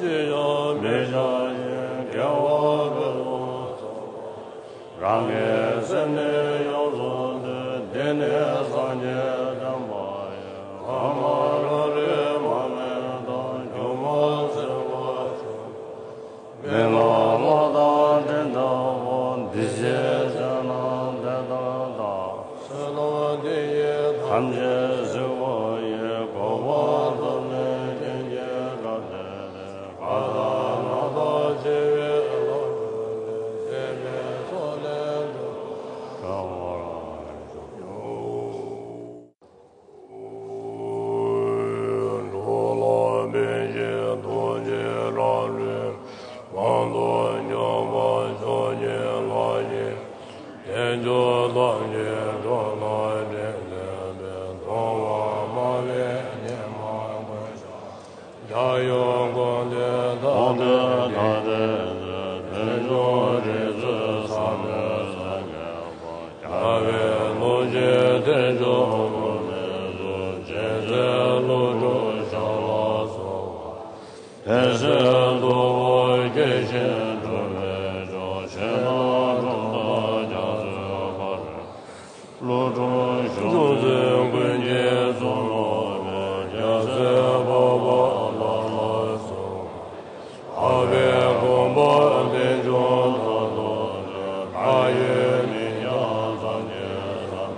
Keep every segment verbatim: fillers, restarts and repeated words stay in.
ཅི་ཡང་མི་བྱ་ཞིང་དགེ་བ་ཕུན་སུམ་ཚོགས། རང་གི་སེམས་ནི་ཡོངས་སུ་འདུལ། འདི་ནི་སངས་རྒྱས་བྱམས་པ་ཡིས། ཕ་མ་རང་རིགས་མ་དམན་དང་། སྒྱུ་མ་ཟིལ་པ་ཆུང་། མི་ལ་ལོག་ལྟ་སྤྲིན་ལྟ་བུ། འདི་ཕྱིར་ཆོས་རྣམས་དེ་ལྟར་བལྟ། ཚུལ་ལྡོག་དེ་ཡིས་ཐམས་ཅད་གཟིགས་པ་ཡི། འགོག་པ་ཐོབ་ནས་སྐྱེ་མཆེད་དག་སྟེ། ཀ་དག་སྣ་ཚོགས་ཆེ་བའི་ལོ་རྒྱུས་ནི། བསྟན་པའི་མཚོ་ལས་འགྲོ་བ་སྒྲོལ་བར་ཤོག། འགྲོ་ལ་ཕན་ཕྱིར་ཐུགས་རྗེས་བསྒྲགས་ནས། གང་དུ་སྐྱོད་པ་མཆོག་གི་ལག་གིས། དལ་འབྱོར་ཐམས་ཅད་འགྲོ་ལ་འདྲེན་མཛད་པའི། ཐོག་མ་མ་བས་སྙེ་མ་ཀུན་བྱ། རྒྱ་ཡི་དགོངས་དོན་མཐའ་གཏད་དེ། དལ་འབྱོར་རིགས་གསུམ་ཟབ་མོའི་ས་བརྒྱད་པ། རྒྱལ་བའི་ཐུགས་རྗེའི་མཐུ་ཆུང་ངུར་སྨྲིག་གསུམ། རྗེ་བཙུན་ཀླུ་སྒྲུབ་ཞབས་ལ་སོགས་པ། དེ་ཚེ་རྡོ་རྗེ་སྐྱེས་ཆེན་གྲུབ་པའི་མཆོག། ཆོས་རྣམས་གྲུབ་མཐའ་རྒྱ་མཚོའི་གར། ཀླུ་སྒྲུབ་ཕྱོགས་བཅུའི་ཀུན་མཁྱེན་གཙུག་ལག་སྨན། རྒྱལ་སྲས་འཕགས་པ་ལྷ་ལ་སོགས་པ། འཕགས་པའི་གོ་འཕང་རྟེན་འབྱུང་མཐར་ཐུག་ནས། བདག་ཡོད་མིན་ཀྱང་ཐམས་ཅད་བསམ།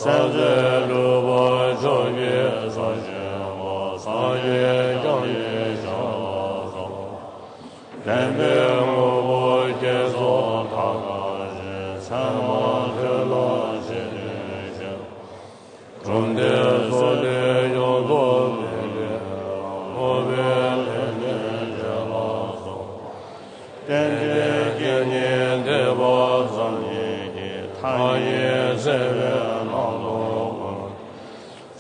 སེམས་རྩེ་འགྲུབ་པ་མཆོག་གི་ས་ཆེན་པོ། སངས་རྒྱས་བསྐྱངས་ཀྱི་ཞབས་ལ་སོགས། བདེན་པའི་དངོས་པོ་བསྐྱེད་རྫོགས་མཐའ་དག་ཅིང་། མཚན་མ་ཐོས་ལ་རྗེས་བསྟན་ཞིང་། གྲུབ་མཐའི་ཚུལ་ཁྲིམས་ཡོངས་རྫོགས་སྤེལ་བའི་ལམ། སློབ་པའི་ལྷ་ལས་འབྲས་ལ་སོགས། རྟེན་འབྲེལ་རྐྱེན་ངན་འདས་པ་ཙམ་ཉིད་ཀྱིས། མཐའ་ཡས་བརྩེ་བའི་ནང་དུ་བསྔོ།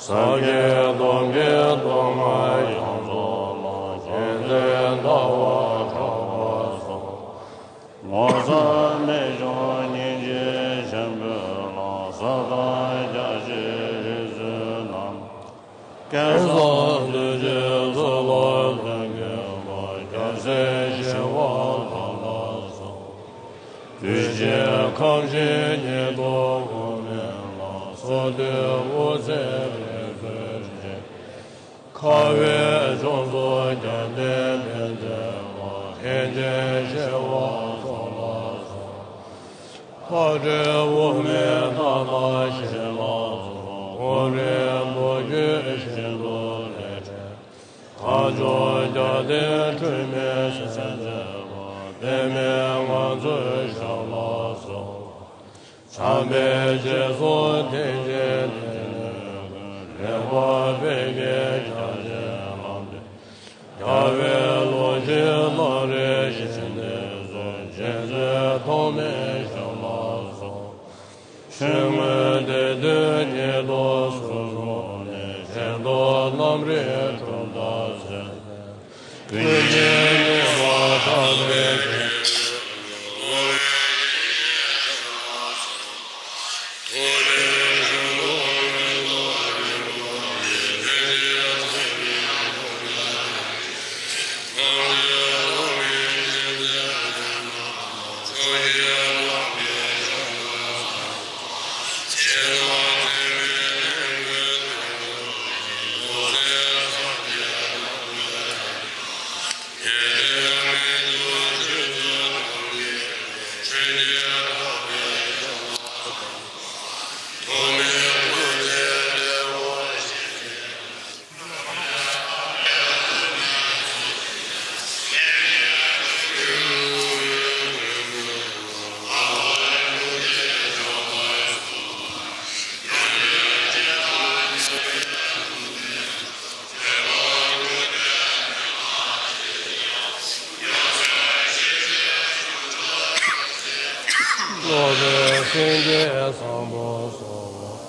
ཟབ་རྒྱས་སྟོང་གི་སྟོང་པ་ཡོངས་རྫོགས་ལ། རྗེས་བསྟན་ལྟ་བ་གྲགས་པ་སོགས། ངོ་མཚར་རྨད་བྱུང་སྙིང་རྗེ་ཆེན་པོའི་ལྷ། ཟབ་དང་རྒྱ་ཆེའི་རིག་མཛོད་རྣམས། སྐལ་བཟང་རྡོ་རྗེའི་ཚོགས་ལ་ལྷུན་གྱིས་གྲུབ། རྒྱལ་སྲས་ཞི་བ་ལྷ་ལ་སོགས། གདུལ་བྱའི་ཁམས་ཀྱི་ཉེན་རྟོག་འཁོར་བའི་ལྷ། སྲོག་གདོན་དབུ་རྩེ་བེམ་པོའི་རྗེ། ཁ་བའི་ཕྱོགས་སུ་རྒྱལ་བསྟན་འཕེལ་མཛད་པ། ལྷས་བྱིན་ཞི་བ་ཚོགས་ལ་སོགས། ཕ་རོལ་པོ་མའི་ཐ་ལ་ཞེས་ལ་སོགས་གོ་རིམ་པོ་ཆོས་བཞིན་དུ་ལས་འཕྲོས། ཁ་སྦྱོར་རྒྱལ་བསྟན་སྒྲོལ་མའི་སྲས་མཛད་པ་པདྨའི་ངང་ཚུལ་ཞབས་ལ་སོགས། བྱམས་པའི་རྗེས་སུ་དེང་ཕྱིན་ལས་ལེགས་པར་ཕལ་སྐད་རྒྱ་ཆེར་བླངས་ཏེ། རྒྱལ་བའི་ལོ་རྒྱུས་སློབ་རའི་ཞལ་འདེབས་སུ་རྗེ་བཙུན་ཐོགས་མེད་ཞབས་ལ་སོགས། ཆོས་མངོན་དེ་དུས་ཉིད་དུ་སོ་སོ་ནས་གཞན་དུ་རྣམ་རིག་གྲུབ་མཐའ་གསལ། ཀུན་མཁྱེན་ནུས་པ་དག་པའི་རྒྱན། སློབ་དཔོན་སེང་གེ་བཟང་པོ་སོགས།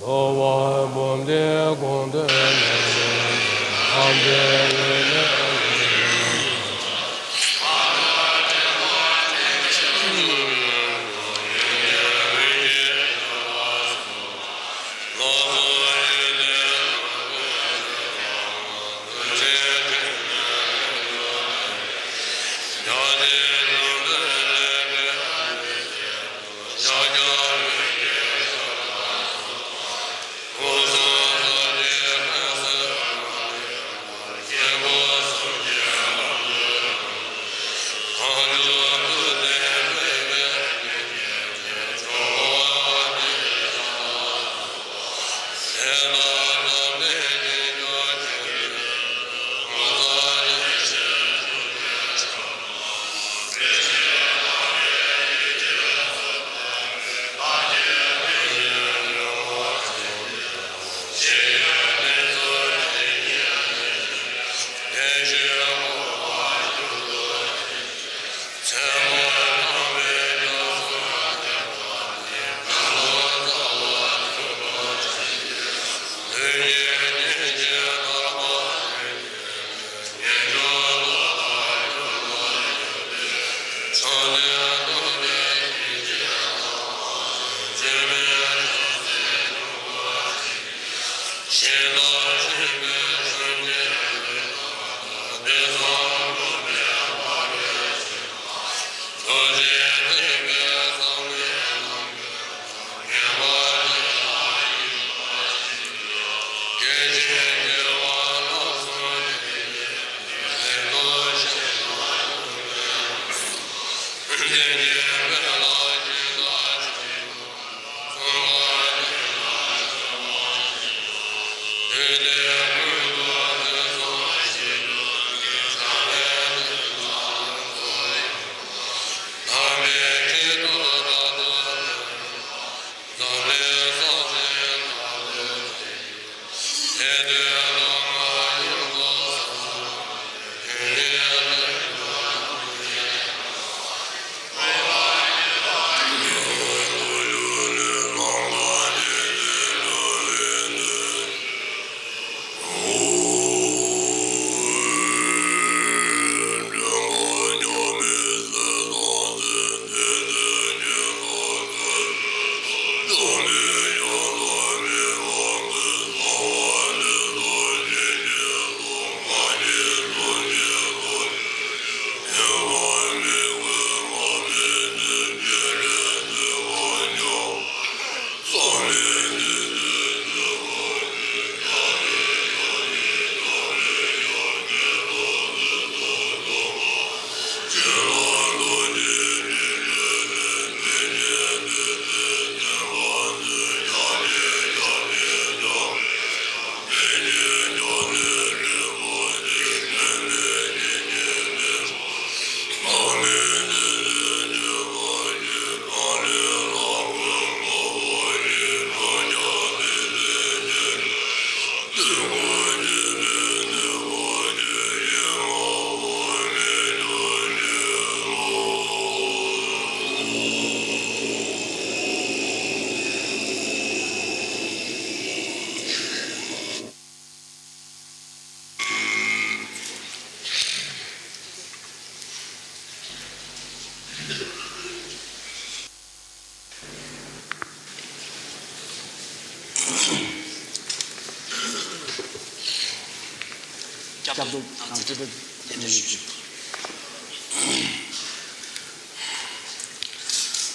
འགྲོ་བ་འབུམ་སྡེའི་དགོངས་དོན་ལས་ཐམས་ཅད་ཡོན་ཏན་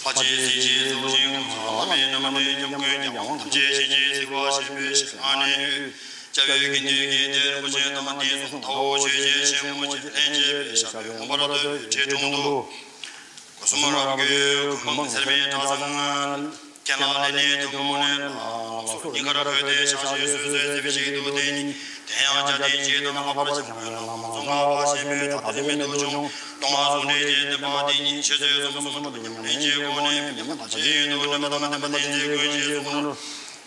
ལྷ་ཆེན་སྲས་ཆེན་ཚོགས་ཞིང་ཁམས་གསུམ་ལྷ་མིའི་རྣམ་རོལ་ཉམས་ཀུན་ཀྱང་། ཐམས་ཅད་ཤེས་བྱའི་སྲིད་པ་ཆེན་པོའི་ཞལ་སྔ་ནས། སྐྱབས་ཡུལ་དགེ་འདུན་གྱི་སྡེར་མུ་ཆེན་དང་། དེ་གསུང་དྭོགས་ཆོས་ཀྱི་ཆེན་མོ་ཆེ་ལྷན་ཅིག་སྦས། ཞབས་པད་མངོན་པར་བསྟོད་པའི་འཁྲིལ་དྲུང་དུ། སྒོ་གསུམ་རབ་བསྐྱོད་གོ་འཕང་མཛད་པའི་གྲྭ་ཚང་། མཁན་ལ་ལས་ནི་ཐུན་མོང་ལས་ལ་སོགས། སྙིང་གར་འཁོད་དེ་ཕྱག་བཞེས་སུ་གསོལ་མཛད་པའི་ཞིང་དུ་བསྟན། དེ་ཡང་བཅའ་སྡིངས་གཅིག་དང་ལྷག་པར་འཇམ་མགོན་བླ་མ་ཙོང་ཁ་པ་ཆེན་པོའི་ཐུགས་བརྩེ་མེད་དུ་བྱུང་། གདུང་མ་ཟུང་འབྲེལ་གྱི་བསྟན་པ་འདི་ཉིད་ཆོས་ཚུལ་གསུམ་གསུམ་དུ་ཉམས་ལེན་གྱི་སྒོ་ནས་མི་ཉམས་མཐར་ཕྱིན་དུ་སྟོན་པ་དང་མ་བསྟན་པ་བསྟན་འཛིན་ཀུན་གྱི་གཙོ་བོ་ནོར།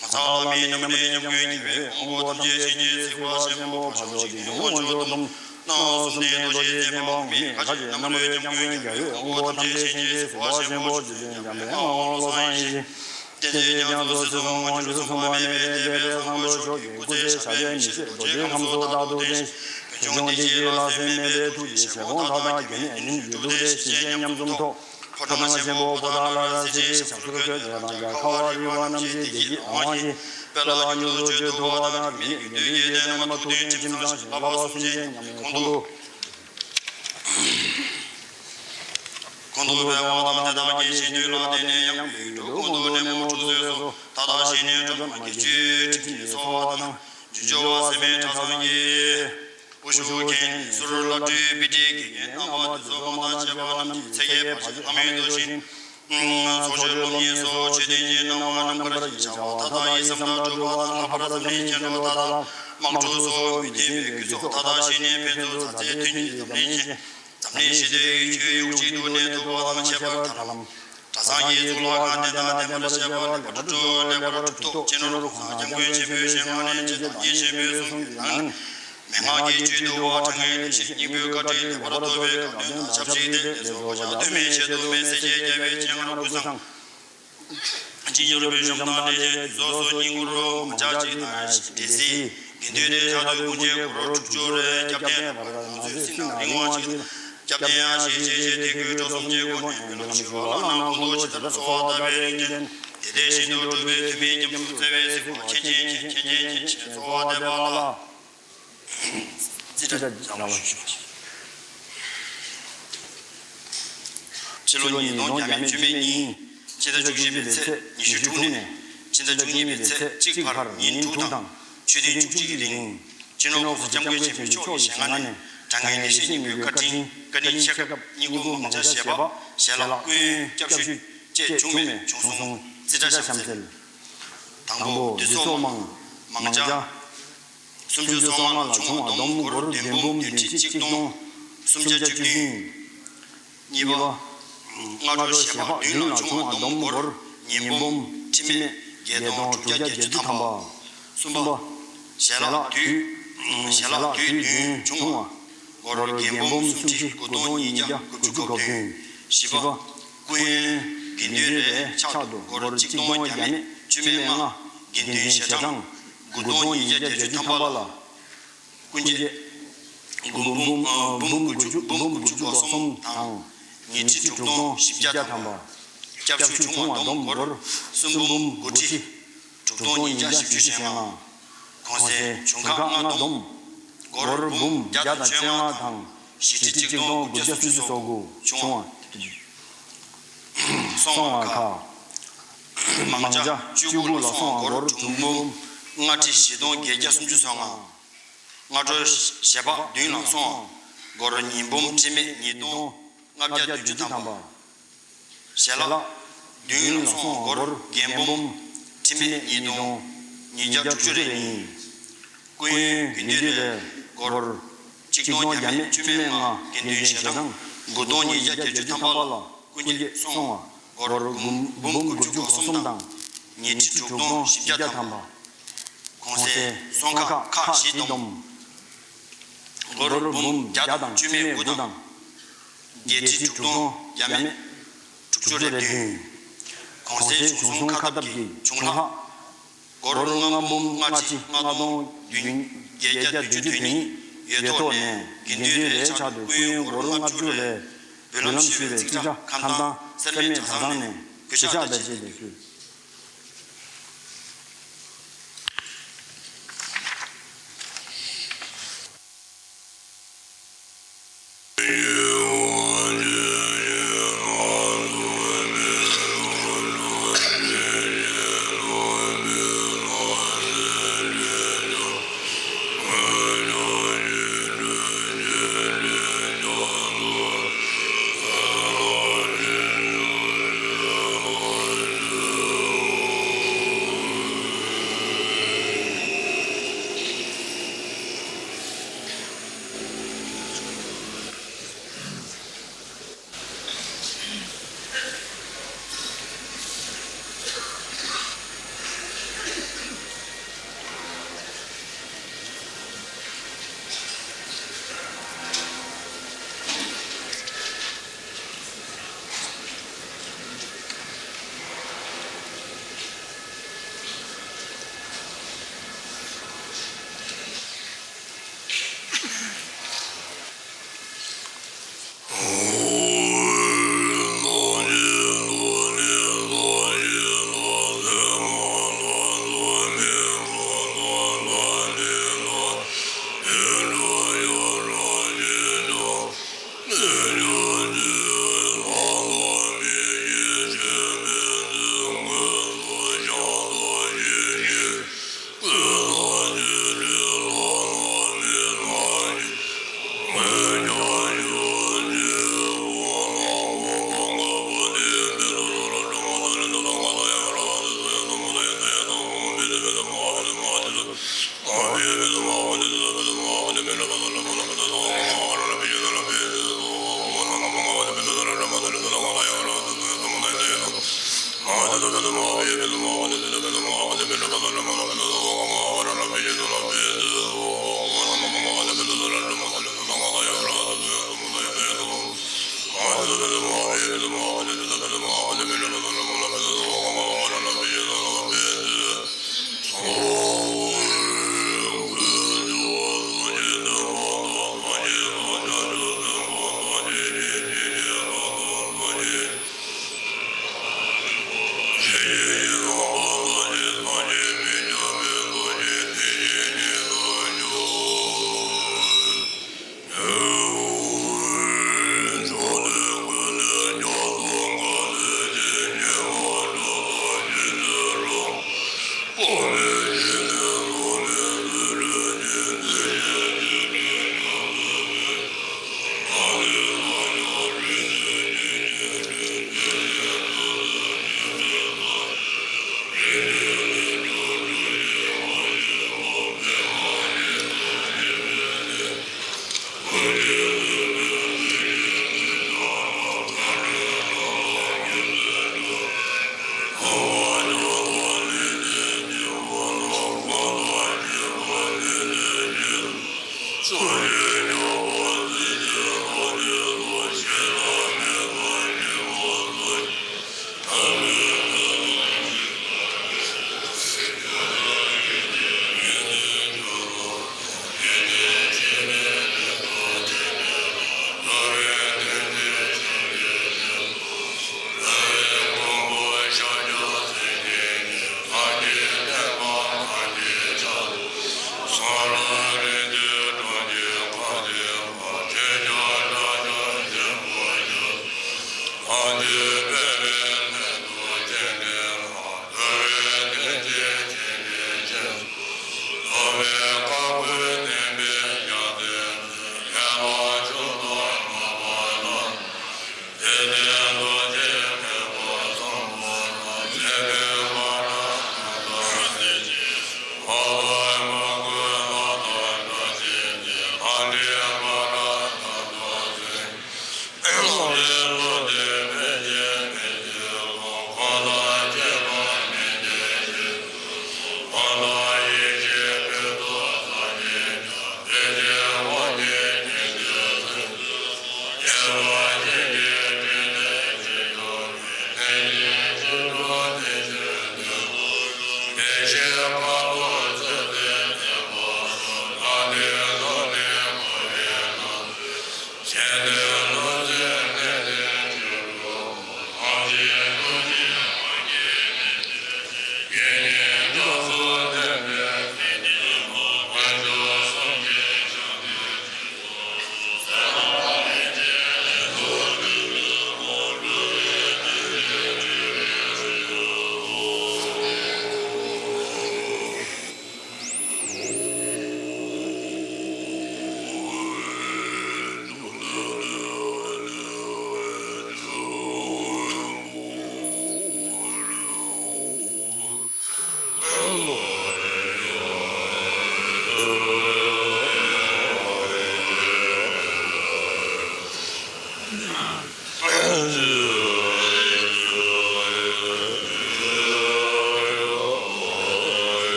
གོང་ས་ལྷ་མིའི་རྣམ་རོལ་ཉམས་ཀུན་རྒྱལ་བའི་དབང་པོ། ཐམས་ཅད་ཤེས་བྱའི་སྲིད་པ་ཆེན་པོ་ཕ་ཕྱོགས་ཤིང་དབང་ཕྱུག་སྟོང་གསུམ་ལྡན་རྡོ་རྗེ་འཛིན་པ་དབང་མེད་མཁའ་སྤྱོད་རྣམ་རོལ་ཉམས་ཀུན་རྒྱལ་བའི་དབང་པོ། ཐམས་ཅད་མཁྱེན་ཅིང་གཟིགས་པ་ཆེན་པོ་རྗེ་བཙུན་འཇམ་དཔལ་དབང་བློ་བཟང་ཡེ་ཤེས། བསྟན་འཛིན་རྒྱ་མཚོ་སྲིད་གསུམ་དབང་ཕྱུག་སྲིད་གསུམ་པ་མེད་པའི་བསྟན་པའི་བཟང་པོའི་མཆོག་གི་སྐུ་ཚེ་ཞབས་པད་མི་ཤིགས་རྡོ་རྗེ་ཁམས་གསུམ་རྟག་ཏུ་བརྟན་ཞིང་། ཕུན་ཆུང་བདེ་སྐྱིད་ལ་ཟད་མེད་པའི་ཐུགས་ཀྱི་བཞེད་དགོངས་མཐའ་དག་རྒྱུད་ནས་རིམ་གྱིས་གྲུབ་སྟེ་ཞི་བྱེད་མཉམ་འཛོམས་ཐོག་ཕོ་བྲང་ཆེན་པོ་པོ་ཏཱ་ལ་ར་སའི་ཞབས་སོར་འཁོད་དེ་དང་འཇའ་ཁ་བ་རི་བ་རྣམ་བཞིའི་བདེ་སྐྱིད་དབང་ཞིང་དཔལ་ལ་མྱུར་དུ་བརྗོད་ཐུབ་པ་དང་། རིག་གནས་ཀྱི་ལྡན་རྣམ་པ་ཐུགས་མཐུན་ཁྲིམས་གཙང་ཞིང་བསླབ་པ་གསུམ་ཆེན་ཉམས་ལེན་ཁོང་དུ། ཁོང་དུ་འཕེལ་བ་དང་དེ་དག་གི་ཞིང་དུས་ལ་བརྟེན་ནས་ཡང་བོད་ཡུལ་གྲུབ་ཁོང་དུ་ནས་མོ་ཁྲུ་ཚོས་སུ་ད་ལྟ་ཞིག་ནས་གྲུབ་མ་གི་ཆོས་ཁྲིམས་ཀྱི་འཚོ་བ་དང་། ཇོ་བོ་སེམས་དཔའི་གྲྭ་ཚང་གི་བུ་ཤུགས་མཁན་ཟུར་བླ་སྤྲུལ་དཔེ་ཁྲིད་དགེ་རྒན་རྣམ་པ་དེ་ཚོ་མ་དང་བཅས་པ་རྣམས་ཀྱི་ཚེ་གེ་བར་ཆད་ལྷ་མིའི་མདོ་ཆེན། ཚོགས་ཆོས་སློབ་གཉེར་སོགས་ཆོས་ལྡན་གྱི་སྣང་བ་རྣམ་དཀར་གྱི་བྱ་བ་མཐའ་དག་ཡིད་བསམ་ལྟར་འགྲུབ་པ་དང་། ལྷག་པར་འཛམ་གླིང་སྤྱི་ནོར་མཐའ་དག་དམག་འཁྲུག་སོགས་མི་མཐུན་པའི་རྒྱུ་ཚོགས་མཐའ་དག་ཞི་ནས་ཕན་ཚུན་མཛའ་བརྩེ་མཐུན་གྱིས་འཛམ་གླིང་ཞི། འཛམ་གླིང་ཞི་བདེའི་ཁྱོན་ཡུག་གཅིག་ཏུ་གནས་ཐུབ་པ་དང་། ཁྱད་པར་ཐར་ལམ་གྲྭ་ཚང་གི་གཙུག་ལག་ཁང་དེ་དང་ལྡན་པར་བྱེད་པ་ལེགས་པར་གྲུབ་ཐོག་ལེགས་པར་གྲུབ་ཐོག་སྤྱི་ནོར་གོང་ས་སྐྱབས་མགོན་ཆེན་པོའི་ཞལ་སྔ་ནས་རྗེ་བདག་ཉིད་ཆེན་པོའི་གསུང་གི་ནང་། མན་ངག་གི་བཅུད་དུ་བ་དྲང་ངེས་ལེགས་བཤད་སྙིང་པོའི་བཀའ་དྲིན་ལེགས་པར་ཐོབ་པའི་དགའ་སྟོན་དང་ཆབས་ཅིག་སྟེ། དེ་ཚོ་གོ་ཆ་དུ་མའི་ཆེད་དུ་མེ་སྲེག་བྱེད་རྒྱལ་བའི་སྤྱན་སྔར་ཀུན་བཟང་། ཅི་ཡོད་པའི་གཞུང་དང་འགྲེལ་བྱེད་དུས་སོ་སོ་སྙིང་པོར་མ་ཆག་ཅིག་དང་། འགྲེལ་སྲིད་དགེ་འདུན་ཏེ་ཕྱག་ཏུ་དཀོན་མཆོག་གུ་རུ་དྲུག་ཅུ་རེ། སྐྱབས་རྟེན་བར་དང་ཚོད་སྲིད་ན་རིང་བ་ཅིག་དང་། སྐྱབས་རྟེན་ཨ་ཤེ་ཤེ་ཤེ་དེ་ཀུན་སྤྲོ་གསུམ་གྱི་སྒོ་ནས་འབུལ་ལམ་ཞུ་བ་ལ་ནང་ཁོང་དུ་ཇི་ལྟར་གསོལ་བ་བཏབ་པའི་ལན་འདེབས། དེ་ལྟའི་ཤིན་ཏུ་གྲུབ་པའི་ཐུགས་མི་སྐྱབས་སུ་བརྩེ་བའི་གཟིགས་པ་མཁྱེན་ཅིང་མཁྱེན་མཁྱེན་མཁྱེན་ཅིང་གསོལ་བ་འདེབས་པ་ལ། ཙི་ཏྲ་ཛྙཱ་ན་ལ་ཞུ། སྤྱི་ལོ་ཉིས་སྟོང་བརྒྱ་མེད་བཅུ་མེད་གཉིས། ཕྱི་ཟླ་བཅུ་བཞི་པའི་ཚེས་ཉི་ཤུ་དྲུག་ནས་ཕྱི་ཟླ་བཅུ་གཉིས་པའི་ཚེས་གཅིག་བར་ཉིན་དྲུག་དང་ཆུ་ཚོད་བཅུ་གཅིག་གི་རིང་། སྤྱི་ནོར་གོང་ས་སྐྱབས་མགོན་ཆེན་པོ་མཆོག་གི་ཞལ་སྔ་ནས་དྲང་ངེས་ལེགས་བཤད་སྙིང་པོའི་བཀའ་དྲིན་བཀའ་དྲིན་ཆེ་སྐབས་སྙིང་པོ་མང་ཇ་ཞེས་པ་ཞལ་ལག་ཀུན་སྐྱབས་ཞུ་བཅས་བྱུང་བས་བྱུང་སོང་། ཙི་ཏྲ་བྱམས་བརྩེ། དང་པོ་འདུས་ཚོགས་མང་མང་ཇ། སུམ་ཅུ་སོ་ལྔ་ལ་བྱུང་བ་སྡོམ། སྒོར་བདུན་འབུམ་བདུན་ཁྲི་གཅིག་སྟོང་སུམ་བརྒྱ་བཅུ་བདུན། གཉིས་པ། སྔ་དྲོ་ཞལ་འབག་བདུན་ལ་བྱུང་བ་སྡོམ། སྒོར་ཉིས་འབུམ་ཁྲི་མེད་བརྒྱད་སྟོང་དྲུག་བརྒྱ་བརྒྱད་ཅུ་ཐམ་པ། གསུམ་པ། ཞལ་ལག་དུས། ཞལ་ལག་དུས་བདུན་བྱུང་བ། སྒོར་བརྒྱད་འབུམ་སུམ་ཁྲི་དགུ་སྟོང་ཉིས་བརྒྱ་དགུ་བཅུ་གོ་བདུན། བཞི་པ། སྐུ་ཡོན་དགེ་འདུན་རེ་ཕྱག་ཏུ་སྒོར་གཅིག་སྟོང་བརྒྱ་མེད་བཅུ་མེད་ལྔ། དགེ་འདུན་ཞལ་གྲངས་དགུ་སྟོང་ཉིས་བརྒྱ་བརྒྱད་ཅུ་ཐམ་པ་ལ། སྐུ་འགྱེད། འབུམ་འབུམ་འབུམ་དགུ་བཅུ་འབུམ་དགུ་བཅུ་གོ་གསུམ་དང་ཉི་ཁྲི་དྲུག་སྟོང་བཞི་བརྒྱ་ཐམ་པ། སྐྱབས་ཞུ་བྱུང་བ་སྡོམ། སྒོར་སུམ་འབུམ་དགུ་ཁྲི་དྲུག་སྟོང་ཉིས་བརྒྱ་བཞི་བཅུ་ཞེ་ལྔ། གོང་གསལ་གཞུང་ཁག་ལྔ་བསྡོམས། སྒོར་འབུམ་བརྒྱ་དང་བཅོ་ལྔ་དང་བཞི་ཁྲི་གཅིག་སྟོང་དགུ་བརྒྱ་སུམ་ཅུ་སོ་དགུ་བྱུང་བ། སོང་བ་ཁག་མང་ཇ་བཅུ་དགུ་ལ་སོང་བ་སྒོར་དྲུག་འབུམ་ལྔ་ཁྲི་བཞི་སྟོང་བརྒྱད་བརྒྱ་སུམ་ཅུ་སོ་ལྔ། སྔ་དྲོའི་ཞལ་འབག་བདུན་ལ་སོང་བ་སྒོར་ཉིས་འབུམ་ཁྲི་མེད་ཉིས་སྟོང་ལྔ་བརྒྱ་བདུན་ཅུ་ཐམ་པ། ཞལ་ལག་བདུན་ལ་སོང་བ་སྒོར་རྒྱན་འབུམ་ཁྲི་མེད་ཉིས་སྟོང་ཉིས་བརྒྱ་དྲུག་ཅུ་རེ་གཉིས། སྐུ་ཡོན་དགེ་འདུན་རེ་སྒོར་གཅིག་སྟོང་བརྒྱ་མེད་བཅུ་མེད་ལྔ། དགེ་འདུན་ཞལ་གྲངས་དགུ་སྟོང་ཉིས་བརྒྱ་བརྒྱད་ཅུ་ཐམ་པ་ལ་སྐུ་འགྱེད་སོང་བ་སྒོར་འབུམ་འབུམ་དགུ་བཅུ་གོ་གསུམ་དང་ཉི་ཁྲི་དྲུག་སྟོང་བཞི་བརྒྱ་ཐམ་པ། གོང་གསལ་སོང་ཁག་ཁག་བཞི་བསྡོམས། སྒོར་འབུམ་བརྒྱ་དང་བཅུ་མེད་དགུ་དང་། བརྒྱད་ཁྲི་དྲུག་སྟོང་བརྒྱ་མེད་དྲུག་ཅུ་རེ་བདུན། གོང་གསལ་བྱུང་སོང་ཁ་འཐབ་ཀྱི་བྱུང་ལྷག་སྒོར་ལྔ་འབུམ་ལྔ་ཁྲི་ལྔ་སྟོང་བདུན་བརྒྱད་བརྒྱ་བདུན་ཅུ་དོན་གཉིས་ཡོད་ཐོག་ནས་དགེ་འདུན་རེའི་ཕྱག་ཏུ་སྐུ་ཡོན་སྒོར་ལྔ་བཅུ་རེ་འབུལ་ལམ་ཞུ་བའི་ཚིག་ཁྲ་ཁ་བཏང་སེར་སྨད་གྲྭ་ཚང་ནས་གུས་ཕྱག་དང་བཅས་ཏེ་ཞུ།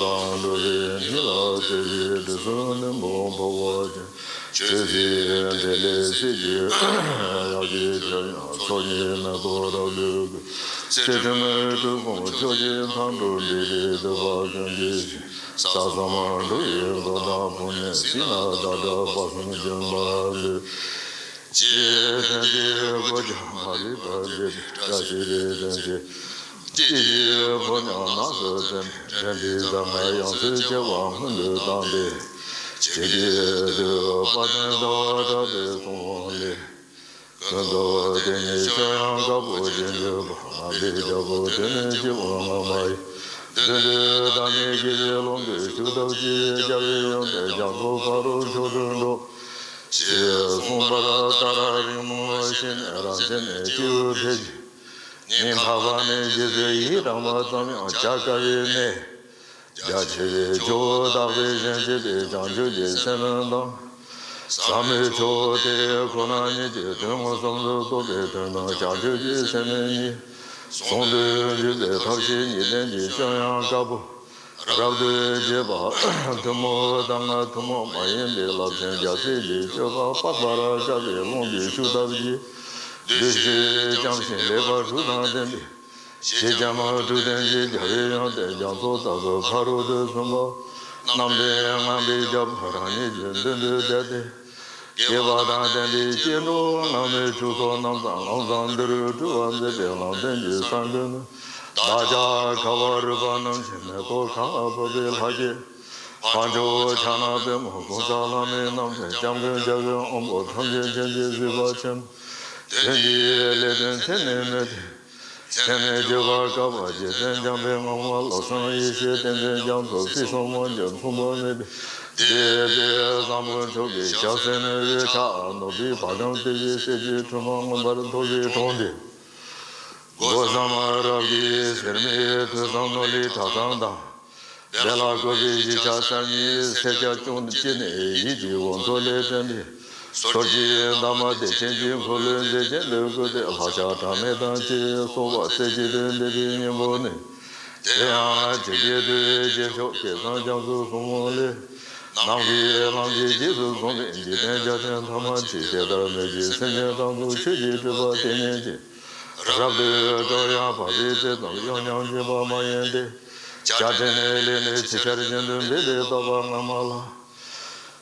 དང་འགྲོ་བའི་མི་ལ་བརྩེ་བའི་དྲི་བསུང་རྣོན་པོ་ཕོག་པ་ཅན། ཆོས་སྲིད་འབྲེལ་ལས་སྲིད་ཀྱི་ཡག་གི་ཆོས་ཡང་ཚོགས་གཉིས་མེད་པར་རབ་ལུས་ཀྱི། ཚེ་ཁྲིམས་སྒྲུབ་ཁུངས་ཕྱོགས་བཅུའི་མཐའ་འགྲོ་འདི་ལས་འདོད་པ་ཀུན་གྱི་ཞིང་། ས་གསུམ་འགྲོ་བའི་མགོན་དང་བུ་གཉིས་སྲིད་ན་བདག་འདྲ་དཔག་བསམ་འབྱོན་པ་ལས། ཅེས་དོན་གྱི་གོ་ཆ་མ་ལུས་པར་མཛད་པའི་བཀྲ་ཤིས་པའི་དོན་ཆེན། སྐྱེས་ཀྱི་ཕོ་ཉ་ནགས་སུ་བཙན་པའི་འགྲན་པའི་མཛངས་མའི་ཡང་སྲིད་ཆེ་བ་སྔོན་དུ་བཏང་སྟེ། ཆོས་ཀྱི་དུས་དཔལ་ལྡན་ཟླ་བ་གྲགས་པའི་གསུང་ལས། ཀུན་ཏུ་དེ་ཉིད་ཆོས་དབྱིངས་དཀར་པོ་ཆེན་པོའི་བར་ལམ་པའི་རྒྱལ་པོ་དེ་ནི་སྐྱེ་བོ་སྔ་མ་ཡི། བདུད་འདུལ་བདག་ཉིད་དགེ་བའི་ཀློང་དུ་ཞུགས་ཐབས་ཀྱིས། རྒྱལ་བའི་ཡོན་ཏན་རྒྱ་མཚོ་ཕ་རོལ་ཕྱོགས་སུ་འགྲོ། ཞེས་གསུངས་པ་ལྟར་རིང་མོ་ཞིག་ནས་རང་བཞིན་གྱི་སྐྱེས་བུ་ཕལ་ཆེར་སྙིང་ཐག་པ་ནས་རྗེ་བཙུན་ཡི་དམ་པ་ཙམ་ཡང་བྱ་དཀའ་བའི་གནས། རྒྱ་ཆེ་བའི་ཇོ་བོ་དག་པའི་ཞིང་སྐྱེས་པའི་བྱང་ཆུབ་ཀྱི་སེམས་དང་། ཟབ་མོའི་ཆོས་དེ་ཁོ་ན་ཉིད་ཀྱི་དོན་མངོན་སུམ་དུ་རྟོགས་པའི་དོན་དམ་བྱང་ཆུབ་ཀྱི་སེམས་གཉིས་ཟུང་དུ་འཇུག་པའི་ཐབས་ཤེས་གཉིས་ལྡན་གྱི་སྤྱོད་ཡང་དཀར་པོ། རབ་ཏུ་བྱེད་པ་ཐུན་མོང་དང་ཐུན་མོང་མ་ཡིན་པའི་རླབས་ཆེན་རྒྱལ་སྲས་ཀྱི་སྤྱོད་པ་དཔག་པར་དཀའ་བའི་ཀློང་དུ་ཞུགས་ཐབས་ཀྱིས། བདུད་བཞི་བཅོམ་ཞིང་ལེགས་པར་གྲུབ་དང་ལྡན་པའི། ཞི་འཇམ་དྲག་ལྡན་གྱི་རྒྱལ་བའི་ཡོན་ཏན་རྒྱ་མཚོ་ལྟ་བུ་ཕ་རོལ་ཏུ་སོན་པ། རྣམ་འདྲེན་ངང་པའི་རྒྱལ་པོ་རང་ཉིད་ཀྱི་མདུན་དུ་བསྡད་དེ། དགྱེས་པ་དང་ལྡན་པའི་སྐྱེ་འགྲོ་ལྔ་མའི་ཕྱོགས་སུ་ནམ་ཙམ་ལམ་ཟང་འདི་རུ་སྤྲུལ་པ་མཛད་པའི་ལམ་སྟོན་གྱི་ས་མགོན་ནི། བདག་ཅག་ཁ་བ་རུས་པ་རྣམས་ཀྱི་མེ་ཏོག་གང་ལ་ཕོག་པའི་ལྷ་སྐལ། འཕགས་མཆོག་ཕྱག་ན་པདྨོ་གོང་ས་ལྷ་མིའི་རྣམ་ཐར་སྐྱབས་མགོན་རྒྱལ་བའི་དབང་པོ་ཐམས་ཅད་མཁྱེན་ཅིང་གཟིགས་པ་ཆེན་པོ། དོན་གྱི་ལས་དོན་མཚན་ནས་མེད་དེ། མཚན་ནས་བརྗོད་པར་དཀའ་བ་རྗེ་བཙུན་འཇམ་པའི་དངོས་མ་ལོ་གསུམ་ཡེ་ཤེས་ཏིང་འཛིན་རྒྱ་མཚོ་སྲིད་གསུམ་དབང་སྒྱུར་མཚུངས་པ་མེད་པའི། སྡེ་པའི་བཟང་པོ་མཆོག་གི་ཞབས་སེན་ནས་འོད་ཆགས་ནོར་བུའི་བ་གང་བཏུད་པའི་གསེར་གྱི་ཁྲོ་མ་མངོན་པར་མཐོ་བའི་དྲུང་དུ། སྒོ་གསུམ་རབ་ཀྱི་ཟེར་མའི་ཐོས་བསམ་ནོར་ལས་གྲྭ་ཚང་དང་། དེ་ལ་བཀོད་པའི་གཞིས་ཆགས་གསར་རྙིང་སེར་སྐྱ་ཅུང་གཅིག་ནས་ཡིད་ཀྱི་འོ་མཚོ་ལས་བསྐྲུན་ཏེ། སོར་གྱི་འདབ་མ་བདེ་ཆེན་གྱི་འཁོར་ལོའི་མཛེས་རྒྱན་དུ་བཀོད་དེ་ལྷ་ཞལ་གྲངས་མེད་དང་བཅས་སོགས་པ་རྩེ་གཅིག་ཏུ་འདེབས་པའི་སྙིང་པོ་ནི། དེ་ཡང་ཇི་སྐད་དུ་རྗེ་མཆོག་སྐལ་བཟང་རྒྱ་མཚོའི་གསུང་འབུམ་ལས། ནམ་མཁའི་ལམ་གྱིས་རྗེས་སུ་བཟུང་བའི་འཇིག་རྟེན་རྒྱ་ཆེན་ཐ་མ་མཆིས། དེ་ལྟར་མོས་ཀྱི་སེམས་ཅན་གྲངས་ཚུལ་ཆོས་ཀྱི་སྤྲུལ་པ་དེ་ཉིད་ཀྱིས། རབ་ཏུ་སྤྲོ་ཡང་བབས་པའི་ཚེ་ཙམ་གཡོ་སྙམ་བྱེད་པ་མ་ཡིན་ཏེ། བྱ་བྲལ་ནས་ལས་ནི་ཅི་ཆར་བཞིན་དུ་འབད་དེ་བཏབ་པ་སྔ་མ་ལ།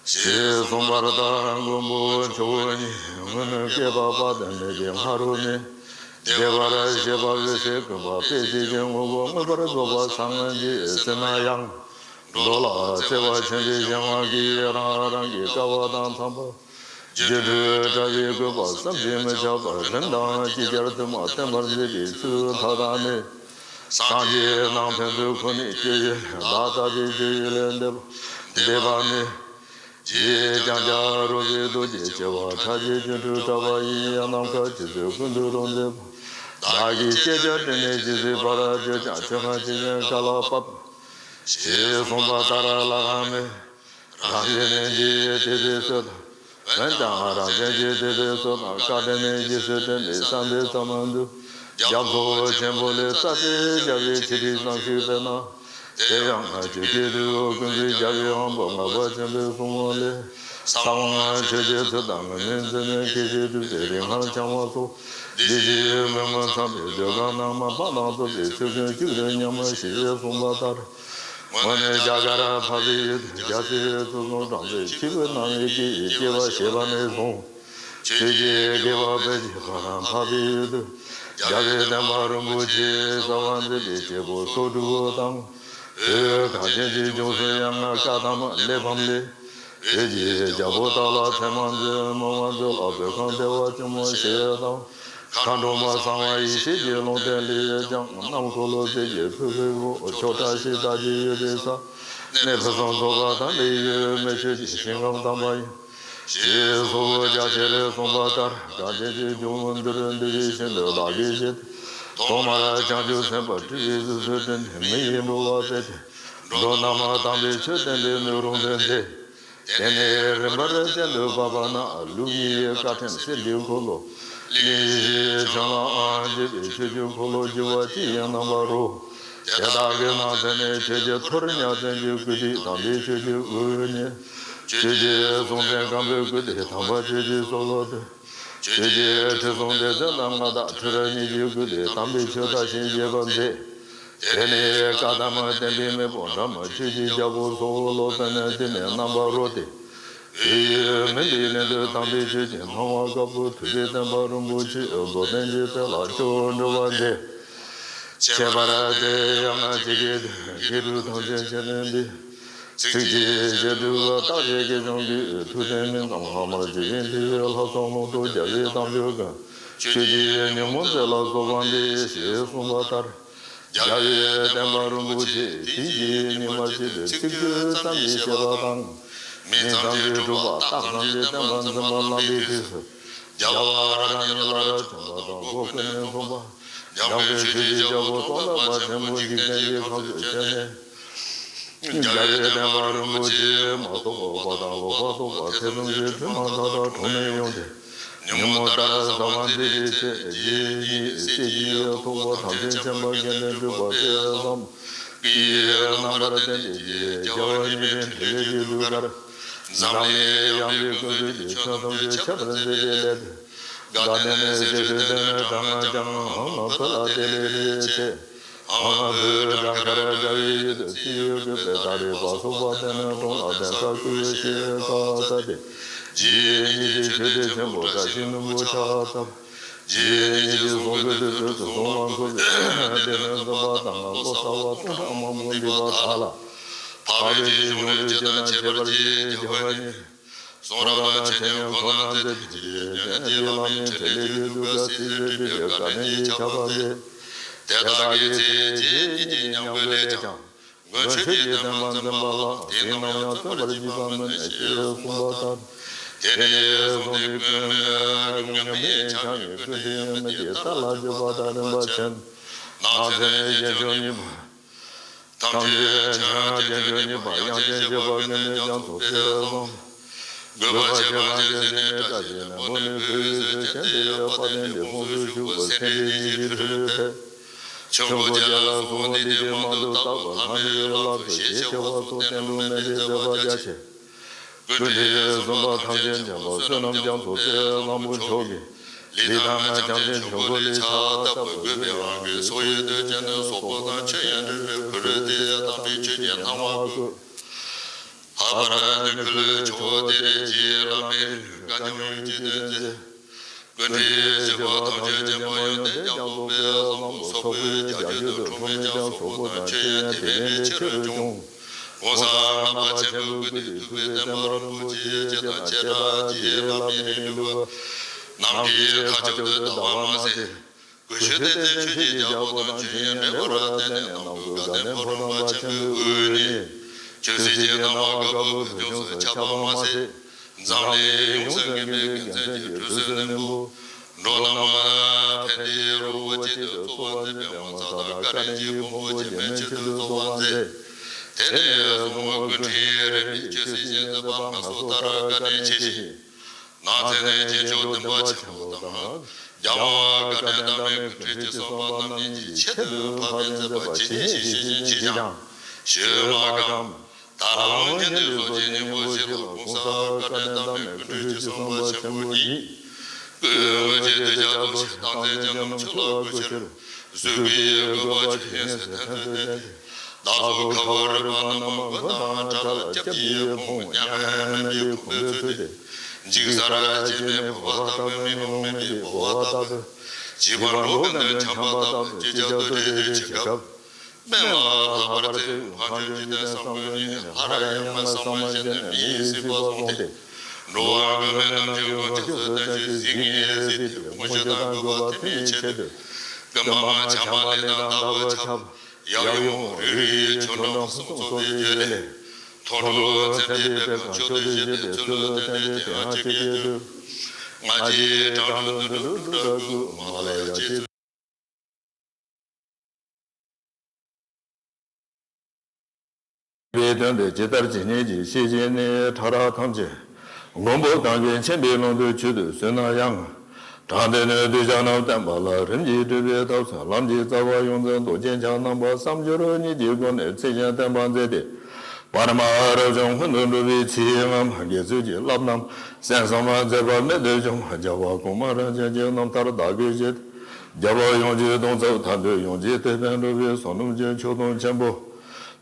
ཞེས་གསུངས་པ་ལྟར་མགོན་པོ་མཆོག་ཉིད་སྔོན་བསྐལ་པ་དཔག་ཏུ་མེད་པའི་སྔ་རོལ་ནས། བདེ་བར་གཤེགས་པ་འོད་གསལ་ཀུན་པ་དཔེ་བྱད་ཀྱི་དངོས་པོ་མངོན་པར་རྫོགས་པ་སངས་རྒྱས་ཟེར་ན་ཡང་། འགྲོ་ལ་བརྩེ་བ་ཆེན་པོའི་གཞན་དབང་གིས་རང་རང་གི་སྐལ་བ་དང་འཚམས་པར། སྒྱུ་འཕྲུལ་དྲ་བའི་བཀོད་པ་བསམ་གྱིས་མི་ཁྱབ་པ་རིམ་དང་ཅིག་ཅར་དུ་མ་བསྟན་པར་མཛད་པའི་ཚུལ་མཐའ་དག་ནི། སངས་རྒྱས་ནང་ཕན་ཚུན་ཁོ་ནའི་སྤྱོད་ཡུལ་བདག་ལྟ་བུའི་སྤྱོད་ཡུལ་ལས་འདས་པ་འདས་པ་ནི། རྗེ་ལྕང་སྐྱ་རོལ་པའི་རྡོ་རྗེ་བྱེ་བ་ཕྲག་བརྒྱའི་སྒྱུ་འཕྲུལ་དྲ་བ་ཡིན་ཡང་ནམ་མཁའ་ཆུ་ཚོད་ཀུན་ཏུ་རོ་མཛད་པ། བདག་གིས་ཤེས་བྱ་དྲི་མེད་ཇི་སྲིད་བར་བརྗོད་ཀྱང་ཆོས་ཁ་ཇི་བཞིན་ག་ལ་བབ། ཞེས་གསུངས་པ་ལྟར་ལྷག་མེད། རང་བཞིན་ནི་འཇིག་དེ་དེ་སོ་དང་། འོན་ཀྱང་རང་བཞིན་གྱི་དེ་དེ་སོ་དང་བཀའ་དྲིན་ནི་རྗེས་སུ་དྲན་པའི་བསམ་པའི་ཙམ་དུ། རྒྱ་མཚོ་ཆེན་པོ་ལས་རྩ་ཆེ་རྒྱལ་བའི་ཆེ་ཁྲི་ཙམ་ཞིག་དཔེར་ན། དེ་ཡང་ཆོས་ཀྱི་དུས་འཁོར་ཀུན་གཟིགས་རྒྱལ་བའི་དབང་པོ་ལྔ་པ་ཆེན་པོའི་གསུང་འབུམ་ལས། ས་དབང་ཆོས་ཀྱི་ཚུལ་དང་ངུར་སྨྲིག་མཛེས་མའི་སྐད་ཅིག་གྲུབ་པའི་རིག་སྔགས་འཆང་བ་སོགས། བདེ་སྐྱིད་མོས་གུས་འཚམས་པའི་མཛོད་ཁང་ནང་མ་འཕགས་དང་བཙུགས་པའི་ཚུལ་ཁྲིམས་གཅིག་ཏུ་མཉམ་མ་ཞེས་གསུངས་པ་ལྟར། སྔོན་ནས་རྒྱ་གར་འཕགས་པའི་ཡུལ་དུ་རྒྱལ་སྲས་ཙོང་ཁ་པ་ཁྲ་འདུས་ཆོས་ཀྱི་རྣམ་དབྱེ་བསྐྱེད་པའི་སྐྱེ་བ་བཞེས་པ་ནས་བཟུང་། ཆོས་ཀྱི་དགེ་བ་སྤེལ་ཞིང་བར་འཕགས་པའི་ཡུལ་དུ་རྒྱལ་བའི་བསྟན་པ་རིན་པོ་ཆེ་གསར་བ་མཛད་པའི་སྐྱེས་བུ་སོ་དྲུག་པོ་དང་། འོད་གངས་ཅན་གྱི་ལྗོངས་སུ་ཡང་བཀའ་ཐམ་གླེགས་བམ་ལས། འོད་ཀྱི་རྒྱལ་པོ་སྟག་ལ་ཚེར་མ་མཛོད་མོ་བ་མཛོད་ལ་མཛོད་ཁང་བདེ་བ་ཆེན་མོ་ཞེས་དང་། མཁའ་འགྲོ་མ་གསང་བ་ཡེ་ཤེས་ཀྱི་ལུང་བསྟན་ལས་ཀྱང་། གནམ་འཁོར་ལོ་རྩིབས་ཀྱི་ཕུབ་པའི་འོག་ཕྱོགས་བཀྲ་ཤིས་རྟགས་ཀྱི་ཡོད་པའི་ས། གནས་ཕུན་སུམ་ཚོགས་པ་དམ་པའི་ཡུལ་མི་ཆོས་ཀྱི་ཞིང་ཁམས་དམ་པ་ཡིན། ཞེས་གཙོ་བོ་རྒྱ་ཆེར་གསུངས་པ་ལྟར། གངས་ཅན་གྱི་ལྗོངས་འདིར་འདུལ་བའི་ཞིང་དུ་བདག་གིས་བཞེས་ཏེ། ཐོག་མར་བྱང་ཆུབ་སེམས་དཔའ་སྤྲུལ་པའི་གཟུགས་སུ་བསྟན་ཏེ། མི་ཡི་འགྲོ་བ་སྤེལ་ཏེ། འགྲོ་རྣམས་དམ་པའི་ཆོས་བསྟན་ཏེ་ནོར་རུང་དུ་མཛེས། དེ་ནས་རིམ་པར་གཏན་དུ་བབས་པ་ན། ལུགས་གཉིས་པའི་བཀའ་ཕྲེང་གསེར་གྱི་འཁོར་ལོ། གླིང་བཞི་བྱོན་ལའང་བརྒྱུད་པའི་ཆོས་ཀྱི་འཁོར་ལོ་བསྒྱུར་བ་ཅི་ཡིན་རྣམ་པར་རོལ། དེ་དག་གི་ནང་ཚན་ནས་ཆོས་རྗེ་ཐོ་རངས་བསྟན་གྱི་བཀུར་སྟི་དམ་པའི་ཆོས་ཀྱི་དབུ་བརྙེས། ཆོས་རྗེ་གསུང་བཙན་སྒམ་པོའི་བཀུར་སྟི་དམ་པ་ཆོས་ཀྱི་སྲོག་ལོ་ཏོག། ཆོས་རྗེ་ཁྲི་སྲོང་ལྡེ་བཙན་དང་མངའ་བདག་ཁྲི་རལ་གཉིས་ཀྱི་བཀུར་སྟི་དམ་པའི་ཆོས་བདག་གཞན་བཞེས་པ་མཛད། དེ་ནས་བཀའ་གདམས་བསྟན་པའི་མེ་ཕུང་འདྲ་མ་ཆོས་ཀྱི་རྒྱལ་པོ་སོགས་ལོ་ཙཱ་ན་དེ་ནས་རྣམ་པར་རོལ་ཏེ། བོད་ཡུལ་མུན་པའི་གླིང་དུ་དམ་པའི་ཆོས་ཀྱི་སྣང་བ་དཀར་པོ་ཐུབ་པའི་བསྟན་པ་རིན་པོ་ཆེ་རྫོགས་ལྡན་གྱི་དོན་ལ་སྐྱོར་འགྲོ་བ་མཛད། ཁྱད་པར་དེ་ཡང་ང་ཅིག་གིས་དགེ་ཕྲུག་ཐམས་ཅད་ཁྱེད་ལས་འདས། ཚིག་གཅིག་ཞེས་གྲུབ་པ་རྟག་ཆད་ཀྱི་གཞུང་གི་ཐུགས་བརྟན་མིན་ཙམ་ལྷག་མར་འཇིག་རྟེན་འདིའི་ལྷག་བསམ་ལོངས་སྤྲོ་རྒྱལ་བའི་དམ་ཆོས་ཀུན། ཆོས་ཀྱི་ཉོན་མོངས་རྩད་ལ་གསོག་པ་འདི་ཞེས་གསུངས་པ་ལྟར། རྒྱལ་བའི་བསྟན་པ་རིན་པོ་ཆེ་དེ་ཉིད་ཉི་མ་གཅིག་ཏུ་ཚིག་བརྗོད་ཙམ་གྱིས་བཤད་པ་དང་། མིང་ཙམ་གྱིས་གྲུབ་པ་རྟགས་ཙམ་གྱིས་བསྟན་པ་འཛིན་པ་རྣམ་པའི་དུས་སུ། རྒྱལ་བ་རང་ཉིད་སླར་བྱོན་པ་དང་སྒོ་ཀུན་ནས་མཚུངས་པ། འཇམ་མགོན་ཆོས་ཀྱི་རྒྱལ་པོ་ཙོང་ཁ་པ་ཆེན་པོ་འཇིག་རྟེན་གྱི་ཁམས་སུ་བྱོན་ནས། རྒྱལ་བའི་བསྟན་པ་རིན་པོ་ཆེ་མ་རྟོགས་པ་དང་ལོག་པར་རྟོགས་པ་ཐེ་ཚོམ་གྱི་དྲི་མ་མཐའ་དག་དྲུངས་ནས་དབྱུང་སྟེ། ཉོན་མོངས་ལྟར་བཟའ་བ་མཛད་པའི་ཚེ། རྗེ་ཉིད་སྲས་ཀྱི་ཐུབ་པ་ཐམས་ཅད་མཁྱེན་པ་དགེ་འདུན་གྲུབ་པ་དེ་ཙམ་གྱི་རྣམ་པར་བསྟན་ཏེ། རྒྱལ་བ་ཉིད་ཀྱི་ཕྲིན་ལས་ཀྱི་གདུགས་དཀར་འཛམ་གླིང་ཡངས་པའི་ཀུན་རྫོབ་ཀྱི་ཆོས་ཐམས་ཅད་ཁྱབ་པར་མཛད་པའི་སླད་དུ། དགའ་ལྡན་སྲས་ཀྱི་སྟོན་ནས་གྲངས་ལྔ་བརྒྱ་ལྔ་འམ་བོད་ལ་དེ་ལས་རིགས་ཏེ། འམ་བོད་བྲག་དཀར་རྒྱལ་བའི་ཡུལ་དུ་སྲིད་ཡུལ་གྱི་དཔལ་ད་རེས་པ་སོགས་པ་སྟེང་ནས་གྲོང་ལ་གདན་ས་བསྐོས་ཞེས་བཀའ་སྩལ་ཏེ། རྗེ་ཉིད་ཀྱི་ཆོས་སྡེ་ཆེན་པོ་བཀྲ་ཤིས་ལྷུན་པོ་ཕྱག་བཏབ། རྗེ་ཉིད་ཀྱི་གསུང་གི་བདུད་རྩི་དུ་གསུང་བ་འཁོར་བའི་སྡེ་སྣོད་འཛིན་པ་དང་ལོ་ཙཱ་བ་སྟོང་ཕྲག་མང་པོ་འདུས་པ་དག་ལ། འཕགས་པའི་གཞུང་ལུགས་ཇི་ལྟར་འཆད་པར་བགྱི། རྒྱལ་བ་ཉིད་གསུང་རབ་དང་འཆད་ཉན་ཁོ་ན་མཛད་དེ། ཉན་ཐོས་བླ་མའི་ཕྲིན་ལས་ཀྱི་གདུགས་དཀར་སྲིད་པའི་སྒྲིབ་པའི་དགའ་སྟོན་གྱི་ཆར་པ་འབེབས། དེ་དག་གི་ཚེ་རྗེ་ཉིད་ཀྱི་ཉམས་རྒུད་ལས་ཀྱང་། མགོན་ཆོས་ཀྱི་བསྟན་པ་འཛིན་པ་ལ་དེ་ནམ་ཡང་བརྩོན་པར་བགྱིད་པ་མིན་ཞེས་གསུངས་པ་ལྟར། དེ་ནས་གསུངས་ཏེ། ཀུན་ངམ་མེ་འཆང་བའི་ཀུན་ཁྲིགས་མི་དེ་ས་ལ་འཇུག་པ་དང་རིམ་པ་བྱོན། ནགས་ཚལ་ནས་རྒྱན་ཆོས་གཉིས་པ། ཐམས་ཅད་མཁྱེན་རྒྱན་ཆོས་གཉིས་པ་དབྱངས་ཅན་གྱི་བ་ཀུན་ནས་རྒྱ་མཚོ་དེ་བཟུང་། དགོས་པ་ཆེ་བ་ཅན་ཟིན་ནས་བཀྲ་ཤིས་ལྷུན་པོ་ནས་བོད་ཡུལ་དུ་བྱོན་ཏེ། དཔལ་ལྡན་འབྲས་སྤུངས་སུ་བཞུགས་པ་སེ་འབྲས་ཉིད་ཀྱི་ཁྲི་ལུ་ཕེབས། ཆོས་འཁོར་རྒྱལ་ལ་གསུངས་པ་འདི་དེ་མང་དུ་བརྟག་པ་ལྷ་མིའི་ལག་ཏུ་ཞེས་ཆེ་བ་སོགས་བསྟན་འགྲོ་མི་འདྲའི་མཛད་པ་རྒྱ་ཆེ། ཀུན་ཁྲིགས་གསུམ་པ་ཐམས་ཅད་མཁྱེན་པ་བསོད་ནམས་རྒྱ་མཚོ་རྩེ་གླང་པོ་མཆོག་གིས། ལི་ཐང་བྱམས་ཆེན་ཆོས་འཁོར་ལས་ཕྱག་བཏབ་པ། དགོས་པའི་དབང་གིས་སོག་ཡུལ་དུ་བྱོན་ནས་སོག་པོ་དང་མཆོད་ཡོན་སྤྲུལ་པའི་ཁུ་རུ་དེ་དམ་པའི་ཆོས་ཀྱི་སྣང་བ་བཀོད། ལྷག་པར་ནི་ཁུ་ལུ་ཕྱོགས་དེར་རྗེ་བླ་མའི་ལུས་དཀའ་མྱོང་ཡོད་ཅེས་སྟོན་མཛད། ཀུན་ཁྲིགས་བཞི་པ་ཐམས་ཅད་མཁྱེན་པ་ཡོན་ཏན་རྒྱ་མཚོ་དཔལ་བཟང་པོ་སོག་པོའི་རྒྱལ་རྒྱུད་དུ་འཁྲུངས་མོད་ཀྱང་སོག་པོ་དང་མཆོད་ཡོན་དེ་བས་ཆེ་རུ་བྱུང་། གོང་ས་ལྔ་པ་ཆེན་པོའི་སྐུ་དེ་ཐུབ་པའི་བསྟན་པ་རིན་པོ་ཆེའི་སྤྱི་དང་བྱེ་བྲག་རྗེ་བླ་མའི་རིང་ལུགས་ནམ་མཁའི་མཁའ་ཁྱབ་ཏུ་ཟླ་བ་མ་ཟད། གུ་ཤྲི་དེ་ལྟར་ཆོས་ཀྱི་རྒྱལ་པོ་དང་མཆོད་ཡོན་འབྲེལ་བར་བརྟེན་ནས་རྣམ་ཀུན་དགའ་ལྡན་ཕོ་བྲང་པ་ཆེན་པོའི་དབུས་ནས། ཆོས་སྲིད་ཀྱི་སྣང་བ་དཀར་པོ་བོད་ལྗོངས་སུ་ཁྱབ་པ་མ་ཟད། འཛམ་གླིང་ཡོངས་སུ་མཁྱེན་པའི་དགེ་མཚན་གྱི་གྲུ་གཟིངས་རྣོན་པོ། འགྲོ་རྣམས་ཕན་བདེའི་རི་བོ་ཆེ་དུ་འཚོ་བར་མཛད་པའི་ངོ་མཚར་དང་བཀའ་དྲིན་གྱི་ཕུང་པོ་རྒྱུན་མེད་ཆེད་དུ་རྫོགས་པར་མཛད། དེ་ནས་བཟུང་ཀུན་ཁྲིགས་རིམ་པས་ཆོས་སྲིད་ཞི་བདེ་བ་སྔར་སོགས་ལྟར་བཀའ་དྲིན་ཆེ་ཞིང་། ནགས་ཚལ་ནས་རྒྱན་མཆོག་བདུན་པ་ཆེན་པོ་དང་། རྒྱལ་བ་སྐལ་ལྡན་བླ་མའི་ཀུན་ཁྲིགས་ཀྱི་གསུང་རབ་རྣམ་གཉིས་ཀྱི་ཆེད་དུ་ཕབ་པའི་མཛད་པ་ཇི་སྙེད་ཞིག་བཞེས་ཀྱང་ཞུས་མ་ཁྱབ། ད་ལམ་རྒྱུན་དུ་སོགས་ཀྱི་སྙིང་པོ་ཞིག་ལ་གོང་ས་སྐལ་ལྡན་བླ་མའི་ཀུན་ཁྲིགས་ཀྱི་གསུང་རབ་ཆེན་པོ་ཉིད། སྐུའི་འོད་ཀྱི་གདུལ་བྱ་ལོ་ཞེས་སྟངས་འཛིན་ཅན་རྣམས་ཆོས་ལ་བསྒྱུར་ཕྱིར་གཟིགས་པའི་དགོས་པ་ཇི་སྙེད་སུ་ཐོན་དུ་བསྟན་ཏེ། བདག་སོགས་ཁ་བ་རི་པ་རྣམས་མགོན་དང་འདྲ་ལ་སྐྱབས་ཀྱི་ཕུང་མཉམ་མེད་པའི་ཁུངས་སུ་ཚུད་དེ། འཇིག་སར་སྐྱེ་མེད་འཕོ་བ་ལྟ་བུ་མེ་ལོང་མེད་པའི་འཕོ་བ་ལྟ་བུ། བྱིས་པ་འགྲོ་ཀུན་ཏུ་འཁྱམས་པ་ལྟ་བུ་ཅིག་ཀྱང་དུ་བྲལ་བའི་ཕྱིར་སྐབས། དཔལ་ལ་ལྷག་པར་བརྩེ་བའི་མཁའ་སྤྱོད་འཇིག་རྟེན་གསུམ་མགོན་ཉིད་ནས་སླར་ཡང་བསམ་བཞིན་མི་ཡི་སྲིད་པ་བཟུང་སྟེ། འགྲོ་བ་ཀུན་ལས་རྣམ་ཀུན་ཀུན་ཁྱབ་སུ་བསྟན་ཅིང་གཟིགས་ངེས་གཟིགས་ཏེ་དཀོན་མཆོག་དང་གུས་པ་མཐུན་པའི་ཆེད་དུ། ཀུན་སྤངས་བྱམས་པ་ལས་དང་ལྟ་བུ་ཁྱབ། ཡབ་ཡུམ་རིགས་རུས་ཆོས་འབྲོམ་སོགས་ཚོགས་པའི་རྒྱུད་ལས། ཐོག་དྲུག་མཚན་དཔེའི་དཔལ་ཁམས་མཆོག་ཏུ་བཞད་པའི་ཚུལ་ལུ་བསྟན་ཏེ། དེ་ཡང་ཅི་སྐད་དུ། ང་བཅས་དྲང་སྲོང་དོན་གྲུབ་འབྲུག་སྒྲ་སྐུ་མ་ལ་ཡ་ཅེས། པའི་དོན་དེ་ཇི་ལྟར་ཇི་སྙེད་ཅིག་ཤེས་བཞིན་ནི། ཕྲ་རགས་ཐམས་ཅད་མགོན་པོ་དམ་པའི་མཁྱེན་པའི་ཀློང་དུ་ཆུད་དུ་གསོལ་ན་ཡང་། དྲང་དོན་ནི་གདུལ་བྱ་རྣམས་བསྟན་པ་ལ། རིམ་གྱིས་སྒྲུབ་པའི་ཐབས་སུ་ལམ་གྱི་རྩ་བ་ཡོངས་འཛིན་རྡོ་རྗེ་འཆང་རྣམ་པ་བསམ་སྦྱོར་གཉིས་ཀྱི་སྒོ་ནས་ཚུལ་བཞིན་བསྟན་པ་མཛད་དེ། བར་མ་རབ་བྱུང་སྔོན་དུ་འགྲོ་བའི་ཚེ། སྔ་མ་དགེ་ཚུལ་གྱིས་བསླབ་རྣམས་གསན་བསམ་མཛད་པ་རྨད་དུ་བྱུང་བ། རྒྱལ་བ་གོང་མ་རང་བྱོན་གྱི་རྣམ་ཐར་བདག་གིས་བཞེས་ཏེ། རྒྱལ་བ་ཡོངས་ཀྱི་གདུང་འཚོབ་ཐར་འདོད་ཡོངས་ཀྱི་དེད་དཔོན་འགྲོ་བའི་བསོད་ནམས་ཀྱི་མཆོག་ཐུན་ཆེན་པོ།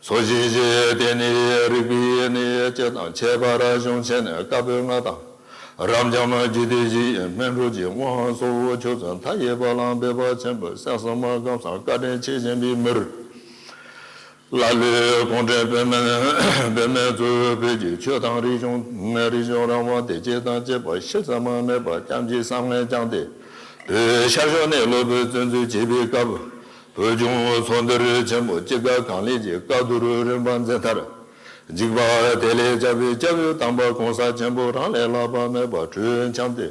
སོ་བཞི་བཞི་དེ་ནི་རིག་པའི་གནས་སྤྱི་དང་ཁྱད་པར་གཞུང་ཆེན་བཀའ་པོད་ལྔ་དང་། རབ་འབྱམས་རྒྱུད་སྡེ་བཞིའི་སྨིན་གྲོལ་གྱི་དབང་སོགས་ཆོས་ཚུལ་མཐའ་ཡས་པ་ལ་འབད་པ་ཆེན་པོས་གསན་བསམ་སྒོམ་གསུམ་བཀའ་དྲིན་ཆེ་བཞེས་པའི་མིར། ཀླ་ཀློའི་གུང་ཁྲན་བོད་མི་བོད་མི་ཚོས་བོད་ཀྱི་ཆོས་དང་རིག་གཞུང་རིག་གཞུང་རང་དབང་བདེ་སྐྱིད་དང་བཅས་པ་ཕྱི་ཟ་མ་མེད་པ་རྐྱང་གཅིག་བསམ་ངན་བསྐྱངས་ཏེ། བོད་ཤར་ཕྱོགས་ནས་སློབ་དཔོན་བཙན་འཛུལ་བྱས་པའི་སྐབས། བོད་ལྗོངས་མཚོ་འདུར་ཆེན་པོ་དཔྱིད་དགའ་གངས་ལེགས་ཀྱི་བཀའ་བསྡུར་རིམ་པ་འཛིན་མཐར། འཇིགས་པ་དེ་ལས་བསྐྱབས་པའི་སྐྱབས་ཡུལ་དམ་པ་གོང་ས་ཆེན་པོ་རང་ལས་ལྷག་པ་མེད་པར་གྲོས་འཆམ་སྟེ།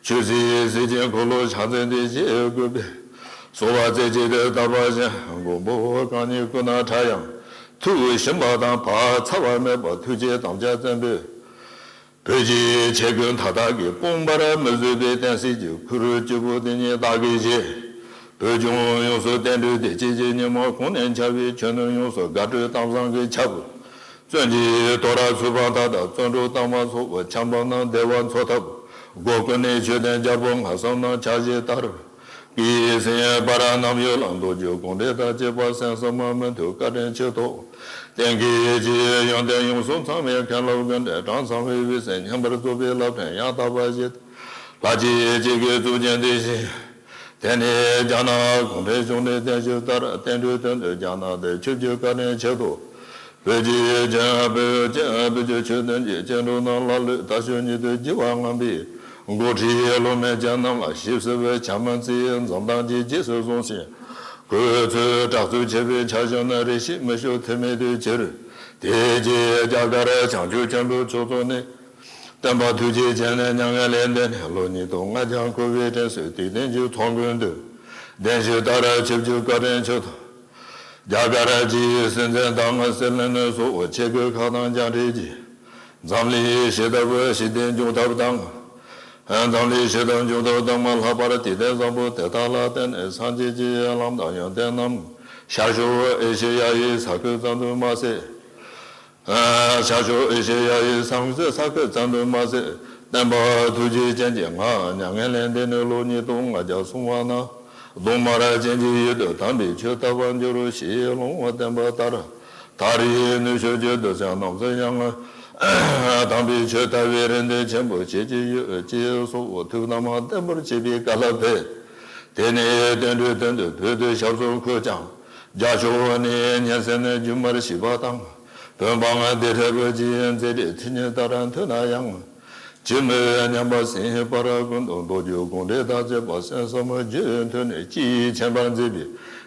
ཆོས་སྲིད་སྲིད་ཅན་འཁོར་ལོ་ཕྱག་འཚལ་ཏེ་ཞེས་བཀོད་པས། གསོལ་བ་རྩེ་གཅིག་ཏུ་བཏབ་པ་བཞིན་མགོན་པོ་གང་ཉིད་སྐུ་ན་ཕྲ་ཡང་། ཐུགས་ཞུམ་པ་དང་བག་ཚ་བ་མེད་པར་ཐུགས་རྗེའི་དམ་བཅའ་བཙན་པོས། བོད་ཀྱི་ཆས་གོས་མཐའ་དག་གིས་སྤུངས་པར་མི་བཟོད་པའི་བསྟན་སྲིད་ཀྱི་ཁུར་སྐྱེས་བུ་དེ་ཉིད་བདག་གིས་བཞེས། བོད་ལྗོངས་ཡོངས་སུ་བསྟན་འགྲོའི་བདེ་སྐྱིད་ཀྱི་ཉིན་མོ་གོང་ནས་འཆར་བའི་ཆོས་ནོར་ཡོངས་སུ་དགའ་སྤྲོའི་གཏམ་བཟང་གིས་ཁྱབ། བཙན་གྱིས་དོ་ར་ཚུར་འབངས་མཐའ་དག་བཙོན་གྲོལ་བཏང་བ་སོགས་ཆབ་འབངས་རྣམས་བདེ་བ་འཚོ་ཐབས། སྒོ་ཀུན་ནས་མཆོད་རྟེན་རྒྱལ་པོ་ལྔ་བསམ་རྣམས་ཕྱག་བཞེས་ལྟར། ཀྱི་སེམས་པར་རྣམ་གཡོ་ལ་མདོ་རྒྱུད་དགོངས་འགྲེལ་དང་བཅས་པ་གསན་བསམ་མ་མི་མཐུན་བཀའ་དྲིན་ཆེ་ཐོག་བསྟན་གྱི་ཆེ་ཡོན་ཏན་ཡོངས་སུ་ཚང་བའི་མཁན་སློབ་ཀུན་གྲས་གྲངས་ཚང་བའི་འོད་ཟེར་སྙན་པར་རྫོགས་པའི་བསླབ་ཕྲེང་ཡང་དག་པ་བཞེས། ལྷ་གཅིག་གཅིག་གི་གཙུག་རྒྱན་དེ་བཞིན། དེ་ནས་རྒྱ་ནག་གུང་ཁྲན་གཞུང་ནས་བསྟན་བཅོས་ལྟར་བསྟན་འགྲོའི་དོན་དུ་རྒྱ་ནག་ཏུ་ཆིབས་བསྒྱུར་བཀའ་དྲིན་ཆེ་ཐོག་བོད་ཀྱི་རྒྱལ་བོད་ཀྱི་བོད་ཀྱི་ཆོས་ལྡན་གྱི་སྐྱེ་འགྲོ་རྣམས་ལ་ལུས་དལ་ཞིང་ཉིད་དུ་བགྱི་བ་ངན་པའི་འགོ་ཁྲིད་སློབ་མའི་སྤྱན་རྣམས་ལ་ཞིབ་གསལ་བའི་བྱམས་སྨན་ཚིག་འཛུམ་མདངས་ཀྱིས་རྗེས་སུ་བཟུང་ཞིང་། གོས་ཚོས་དྲག་རྩུབ་ཆེ་བའི་ཆ་བཞག་ན་རེ་ཞིག་མི་ཞུ་ཐུ་མེད་དུ་གྱུར། དེ་རྗེས་རྒྱ་གར་བྱང་ཆུབ་ཆེན་པོའི་ཕྱོགས་སུ་གནས། སྟོན་པ་ཐུགས་རྗེ་ཅན་ནས་མྱ་ངན་ལས་འདས་ནས་ལོ་ཉིས་སྟོང་ལྔ་བརྒྱ་འཁོར་བའི་དྲན་གསོས་དུས་སྟོན་གྱི་ཚོགས་མགོན་དུ་གདན་ཞུ་ལྟར་ཆིབས་བསྒྱུར་བཀའ་དྲིན་ཆེ་ཐོག་རྒྱ་གར་གྱི་སྲིད་འཛིན་དང་སྲིད་བློན་སོགས་ཆེ་དགོས་ཁག་དང་རྒྱང་འབྲེལ་གྱིས་འཛམ་གླིང་ཞི་བདེ་བོ་ཞི་བདེ་འབྱུང་ཐབས་དང་། འཛམ་གླིང་ཞི་བདེ་འབྱུང་ཐབས་དང་མ་ལྷག་པར་དུས་དེབ་བཟང་པོ་དེ་དག་ལ་བརྟེན་ནས་སངས་རྒྱས་ཀྱི་ལམ་དང་ཡོན་ཏན་རྣམས་ཤར་ཕྱོགས་ཨེ་ཤེ་ཡ་ཡི་ས་ཁུལ་ཙམ་དུ་མ་ཟད། ཤར་ཕྱོགས་ཨེ་ཤེ་ཡ་ཡི་ས་མཚམས་ས་ཁུལ་ཙམ་དུ་མ་ཟད། སྟོན་པ་ཐུགས་རྗེ་ཅན་གྱིས་ང་མྱ་ངན་ལས་འདས་ནས་ལོ་ཉིས་སྟོང་ལྔ་བརྒྱ་སོང་བ་ན། གདོང་དམར་ཅན་གྱི་ཡུལ་དུ་དམ་པའི་ཆོས་དར་བར་འགྱུར་རོ་ཞེས་ལུང་བསྟན་པ་ལྟར། ད་རེས་ནུབ་ཕྱོགས་ཀྱི་གདུལ་བྱ་རྣམས་སུ་ཡང་དམ་པའི་ཆོས་དར་བའི་རེ་འདུན་ཆེན་པོ་བྱེད་ཀྱི་ཡོད་ཅེས་སོགས་ཐུགས་དམ་བརྟན་པོར་བྱེད་པའི་བཀའ་སློབ་ཕེབས། དེ་ནས་བསྟན་འགྲོའི་དོན་དུ་བོད་དུ་ཞབས་སོར་འཁོད་ཀྱང་། རྒྱ་ཕྱོགས་ནས་སྙན་གསན་ནས་རྒྱུན་མར་བྱས་པ་དང་། བོད་འབངས་སྡེ་ཁྲལ་བོད་ཀྱི་མཛད་འཕྲིན་མཐུན་རྐྱེན་ལྟར་མཐུན་ན་ཡང་། ཅི་སྨོས་སྙམ་པ་སེམས་པར་ཀུན་ཏུ་མདོ་རྒྱུད་དགོངས་འགྲེལ་དང་བཅས་པ་གསན་བསམ་རྒྱུན་མཐུད་ནས་དཔྱིས་ཕྱིན་པར་མཛད་པའི་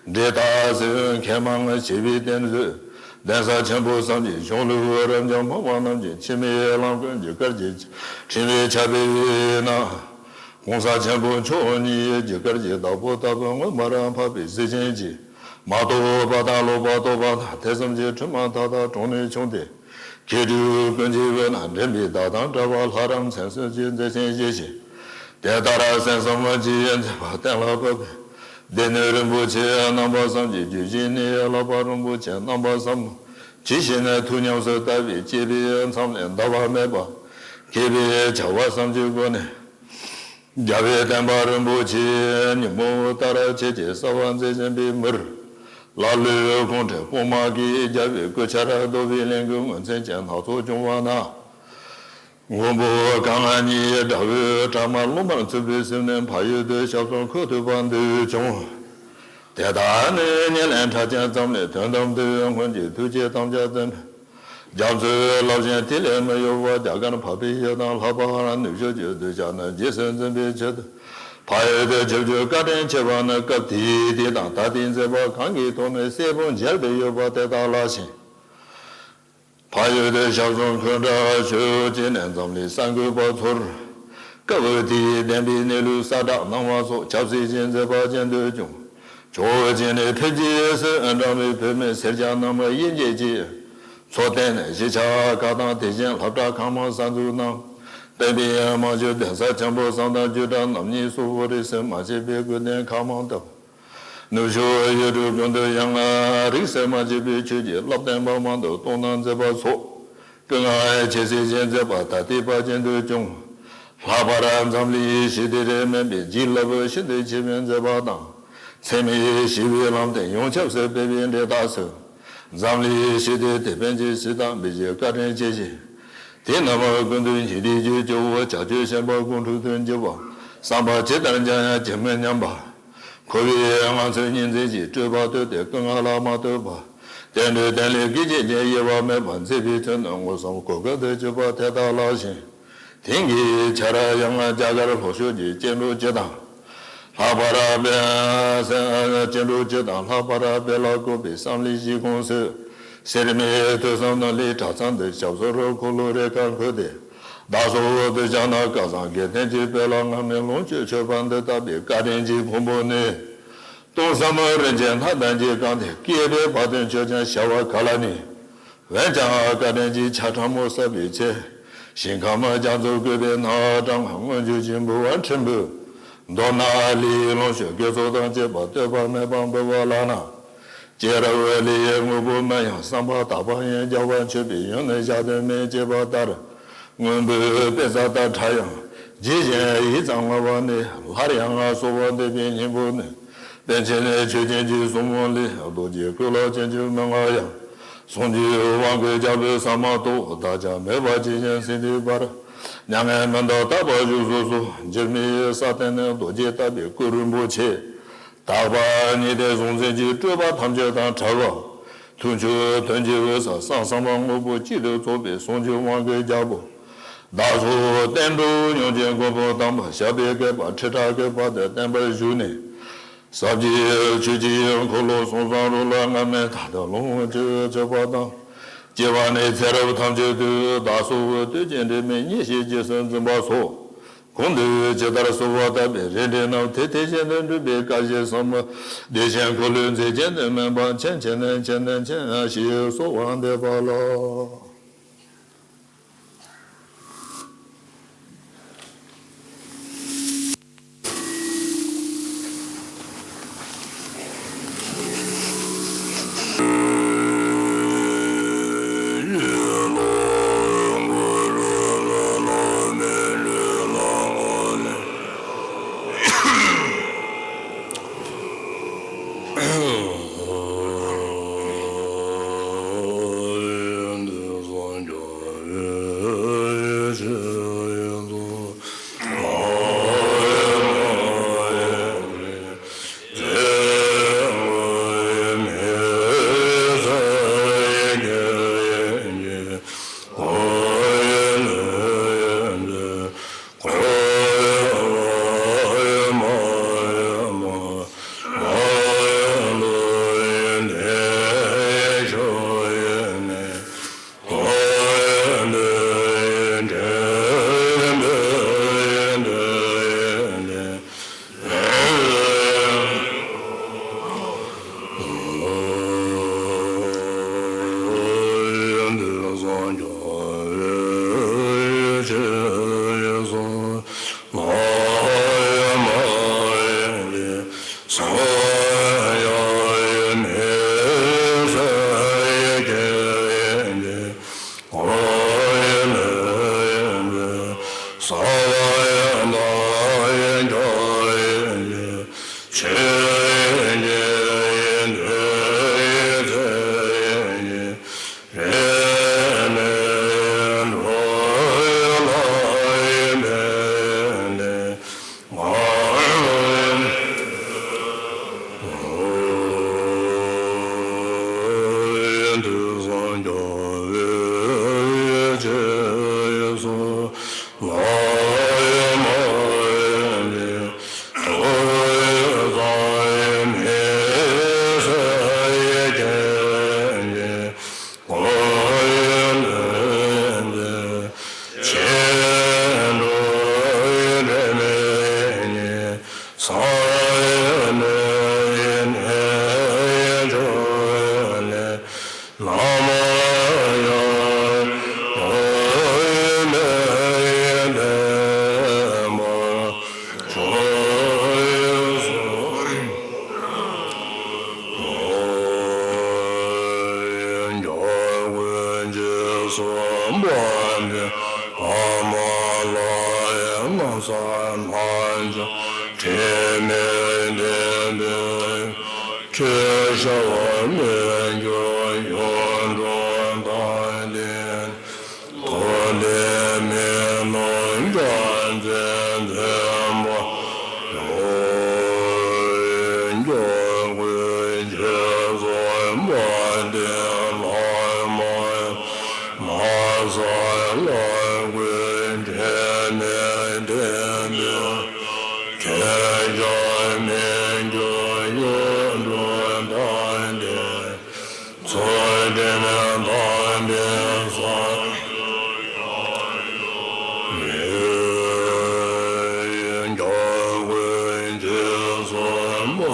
འགྲེལ་རྟགས་སུ་མཁས་མང་ཆེ་བའི་གཏེར་མཛོད་གདན་ས་ཆེན་པོ་བསམ་གྱིས་གཞུང་ལུགས་རབ་འབྱམས་སྨྲ་བ་རྣམས་ཀྱི་འཆི་མེད་ལམ་ཀུན་རྒྱུ་སྐར་གྱི་ཕྲེང་བའི་ཆ་བའི་ནང་། གོང་ས་ཆེན་པོ་མཆོག་ཉིད་རྒྱུ་སྐར་གྱི་བདག་པོ་ལྟ་བུ་མངོན་པར་འཕགས་པའི་གཟི་བྱིན་གྱིས་མ་རྟོགས་པ་དང་ལོག་པར་རྟོག་པ་དང་ཐེ་ཚོམ་གྱི་དྲི་མ་མཐའ་དག་དྲུང་ནས་ཕྱུང་སྟེ། མཁས་གྲུབ་ཀུན་གྱི་དབུས་ན་འདྲེན་པའི་བདག་དང་འདྲ་བ་ལྷ་རམས་མཚན་གསོལ་གྱི་མཛད་ཆེན་བཞེས་ཤིང་། དེ་ལྟར་གསན་བསམ་གྱི་མཛད་པ་གཏན་ལ་ཕབ་པས། སྡེ་སྣོད་རིན་པོ་ཆེ་རྣམ་པ་གསུམ་གྱི་རྒྱུད་བཞི་ནས་བསླབ་པ་རིན་པོ་ཆེ་རྣམ་པ་གསུམ། ཇི་ཞིག་ནས་ཐུགས་ཉམས་སུ་བསྟར་བའི་བཅས་པའི་མཚམས་ལས་འདའ་བ་མེད་པ། མཁས་པའི་བྱ་བ་གསུམ་གྱི་སྒོ་ནས། རྒྱལ་བའི་བསྟན་པ་རིན་པོ་ཆེ་ཉིན་མོ་ལྟར་ཆེས་ཆེར་གསལ་བར་མཛད་བཞིན་པའི་མིར། ཀླ་ཀློའི་གུང་ཁྲན་དཔུང་དམག་གིས་རྒྱལ་བའི་སྐུ་ཆས་རྡོ་བའི་ལན་གྱི་ངོས་འཛིན་ཅན་སྣ་ཚོགས་བྱུང་བ་ན། མགོན་པོ་གང་ཉིད་དགྲ་བོའི་དྲག་དམར་རླུང་དམར་འཚུབ་པའི་གསེབ་ནས་ཕ་ཡུལ་དུ་ཞབས་སོར་འཁོད་ཐུབ་པ་འདོད་བྱུང་། དེ་དག་ནི་ཉེར་ལེན་ཕྲ་ཅན་ཙམ་ལས་དོན་དམ་དུ་སྔོན་གྱི་ཐུགས་བསྐྱེད་དམ་བཅའ་འཛིན། རྒྱ་མཚོའི་རླབས་ཆེན་ཐིག་ལེ་མི་གཡོ་བ་རྒྱ་གར་འཕགས་པའི་ཡུལ་དང་ལྷག་པར་ནུབ་ཕྱོགས་ཀྱི་གདུལ་བྱ་རྣམས་རྗེས་སུ་འཛིན་པའི་ཆེད་དུ། ཕ་ཡུལ་དུ་ཆིབས་བསྒྱུར་བཀའ་དྲིན་ཆེ་བ་ནི་སྐབས་དེའི་དུས་དང་ད་ལྟའི་མཛད་པ་གང་གི་ཐོག་ནས་གསལ་པོ་མཇལ་དུ་ཡོད་པ་དེ་དག་ལགས་ཤིང་། ཕ་ཡུལ་དུ་ཞབས་སོར་འཁོད་འདྲ་ཕྱོགས་གཅིག་ནས་འཛམ་གླིང་གསར་འགོད་པ་ཚོར། སྐབས་དེའི་བདེན་པའི་གནས་ལུགས་གསལ་བསྒྲགས་གནང་བ་སོགས་ཆབ་སྲིད་ཀྱི་མཛད་པ་ཅན་དུ་བྱུང་། ཕྱོགས་གཅིག་ནས་འཕེལ་རྒྱས་སུ་འགྲོ་བའི་བོད་མི་སེར་སྐྱ་རྣམས་དབྱེ་འབྱེད་ཀྱིས། འཚོ་རྟེན་གཞིས་ཆགས་ཁག་དང་དེ་བཞིན་སློབ་གྲྭ་ཁག་མང་གསར་འཛུགས་གནང་ པདྨའི་དབང་ཕྱུག་གདན་ས་བྱམས་པ་བསམ་དང་བཅུ་ཕྲག་རྣམ་གཉིས་སུ། རིགས་སུ་མ་ཆད་པའི་སྐུ་རྟེན་མཁའ་མང་བསྟོད། ནུབ་ཕྱོགས་ཡུལ་གྲུ་ཀུན་ཏུ་ཡང་། རིགས་སུ་མ་ཆད་པའི་ཆོས་ཀྱི་རླབས་ལྡན་པ་མང་དུ་གཏོང་དང་མཛད་པ་སོགས། སྐུ་ལྔ་ཆེ་ཚིག་ཅན་མཛད་པ་ད་ལྟའི་བར་གྱིན་དུ་བྱུང་། ལྷག་པར་འཛམ་གླིང་ཞི་བདེ་རེ་སྨན་པའི་བྱིན་རླབས་ཤིན་ཏུ་ཆེ་བའི་མཛད་པ་དང་། འཚེ་མེད་ཞི་བའི་ལམ་སྟེང་ཡོངས་ཁྱབ་སུ་སྤེལ་བའི་འབྲས་རྟགས་སུ། འཛམ་གླིང་ཞི་བདེ་དེད་དཔོན་གྱི་གཟི་མདངས་སྦས་ཀྱི་བཀའ་དྲིན་ཆེ་ཞིང་། དེ་རྣམས་ཀུན་ཏུ་ཉི་ཟླའི་རྒྱུ་སྐྱེ་བོ་བྱ་སྤྱོད་ཤན་པ་ཀུན་འཁྲུགས་དུ་འགྱུར་བ། བསམ་པ་ཇི་ལྟར་འཆང་ཡང་ཇི་མི་སྙམ་པ། འཁོར་བའི་ངང་ཚུལ་གཉིས་འཛིན་གྱི་སྤྲོས་པ་གཏོད་དེ་ཀུན་ང་ལ་མ་ལྟོས་པར། བསྟན་འགྲོའི་བསྟན་ལས་བགེགས་ཀྱི་རྐྱེན་གཡོ་བ་མེད་པར་མཛད་པའི་ཚུལ་ནི་མངོན་སུམ་གོ་སྐབས་དུ་གྱུར་པ་དེ་དག་ལགས་ཤིང་། དེང་གི་ཆར་ཡང་རྒྱ་གར་ལྷོ་ཕྱོགས་ཀྱི་སྐྱེ་འགྲོ་སྤྱི་དང་། ལྷག་པར་སྦེ་སྐྱེ་འགྲོ་སྤྱི་དང་ལྷག་པར་སྦེ་ལ་བཀོད་པའི་བསམ་ལས་བཞི་ཁོངས་སུ། སེར་སྨད་ཐོས་བསམ་རྣམས་ལས་གྲྭ་ཚང་འདི་ཞབས་སོར་འཁོར་ལོ་རེ་ཁ་འཁོད་དེ། བདག་སོགས་དུ་བྱ་ན་སྐལ་བཟང་དགེ་ལྡན་གྱི་དཔལ་ལ་སྔ་མའི་ལོངས་སྤྱོད་མཆོད་པ་འདི་ལྟ་བུའི་བཀའ་དྲིན་གྱི་ཕུང་པོ་ནི། སྟོང་གསུམ་རིན་ཆེན་ལྷ་ལྡན་གྱིས་བཀང་སྟེ་བསྐལ་པའི་བར་དུ་མཆོད་ཅིང་བྱ་བ་ག་ལ་ནི། འོན་ཀྱང་བཀའ་དྲིན་གྱི་ཆར་ཕྲ་མོ་བསགས་པའི་ཚེ། ཞིང་ཁམས་རྒྱ་མཚོ་བཀོད་པའི་ནགས་གྲང་མངོན་སྤྱོད་ཀྱི་འབུལ་བ་ཕྲན་བུ། མདོར་ན་ལྷའི་ལོངས་སྤྱོད་དགེ་ཚོགས་དང་བཅས་པ་ལྟོས་པ་མེད་པར་འབུལ་བ་ལགས་ན། སྐྱེས་རབས་ལྷའི་དངོས་པོ་མིན་ཡང་བསམ་པ་དག་པ་ཡིས་རྒྱལ་བ་མཆོད་པའི་ཡོན་ནི་བཞག་ཏུ་མེད་ཅེས་པ་ལྟར། དངོས་པོའི་དཔེ་རྩ་ལྟར་ཕྲ་ཡང་། ཇི་བཞིན་ཡིད་ཙམ་མངའ་བ་ནི། སླར་ཡང་གསོལ་བ་འདེབས་པའི་སྙིང་པོ་ནི། པཎ་ཆེན་ཆོས་ཅན་གྱི་གཟུགས་མོ་ལས། རྡོ་རྗེ་ཀུན་ལ་ཅན་གྱི་མན་ངག་ཡང་། གསུང་གི་དབང་གིས་རྒྱལ་པོའི་ཟ་མ་ཏོག་བདག་ཅག་མོས་པ་ཇི་བཞིན་ཟིན་པའི་བར། མྱ་ངན་མི་འདའ་དག་པར་བཞུགས་སུ་གསོལ། འཇིགས་མེད་ས་སྟེང་ནས་རྡོ་རྗེ་ལྟ་བུའི་སྐུ་རིན་པོ་ཆེ། དག་པ་ཉིད་དེ་གཟུང་འཛིན་གྱི་སྤྲོས་པ་ཐམས་ཅད་དང་བྲལ་བ། ཐུགས་མཆོག་དོན་གྱི་འོད་གསལ་གསང་གསུམ་དངོས་པོ་གཅིག་ཏུ་རྫོགས་པའི་གསུང་གི་དབང་གིས་རྒྱལ་པོ། བདག་སོགས་བསྟན་འགྲོ་ཡོངས་ཀྱི་མགོན་པོ་དམ་པ་ཞབས་པད་བསྐལ་པ་ཁྲི་ཕྲག་གི་བར་དུ་བརྟན་པར་བཞུགས་ནས། ཟབ་ཀྱི་ཆོས་ཀྱི་འཁོར་ལོ་སྲོང་བཙན་རོལ་ལ་སྔ་མའི་མཐའ་དང་ལོངས་སྤྱོད་མཆོད་པ་དང་། སྐྱེ་བ་ནས་ཚེ་རབས་ཐམས་ཅད་དུ་བདག་སོགས་བསྟོད་ཅིང་འདྲེས་མའི་མཉེས་བྱས་རྗེས་སུ་འཛིན་པ་སོགས། གོང་དུ་ཇི་ལྟར་གསོལ་བ་བཏབ་པའི་རེ་འདོད་རྣམས་དེ་དེ་བཞིན་དུ་འགྲུབ་པའི་བཀའ་བཞིན་བཟང་པོ། བདེ་ཆེན་འཁོར་ལོའི་མཛེས་རྒྱན་དུ་སྨིན་པ་མཁྱེན་མཁྱེན་ནས་མཁྱེན་ནས་མཁྱེན་ཞེས་གསོལ་བ་འདེབས་པ་ལགས། ཅང་དྲི་མེད་བདེན་པའི་ཆོས་ཤར་བ་མི་འགྱུར་གཞུང་དྲུག་དང་ལྡན། ཐུབ་བསྟན་མི་ནོར་རྒྱལ་མཚན་མཚན་པ་ཡོད། འཇམ་མགོན་རྗེས་སུ་དཔག་པའི་བླ་མ། མ་གསལ་ལ་ཀུན་དྲི་མེད་བདེན་པའི་ཁྱད་ཆོས་མི་འགྱུར་གཞུང་དྲུག་དང་ལྡན། ཚུལ་ཁྲིམས་དམ་པའི་སངས་རྒྱས་ཡོད། འཇམ་མགོན་རྗེས་སུ་དཔག་པའི་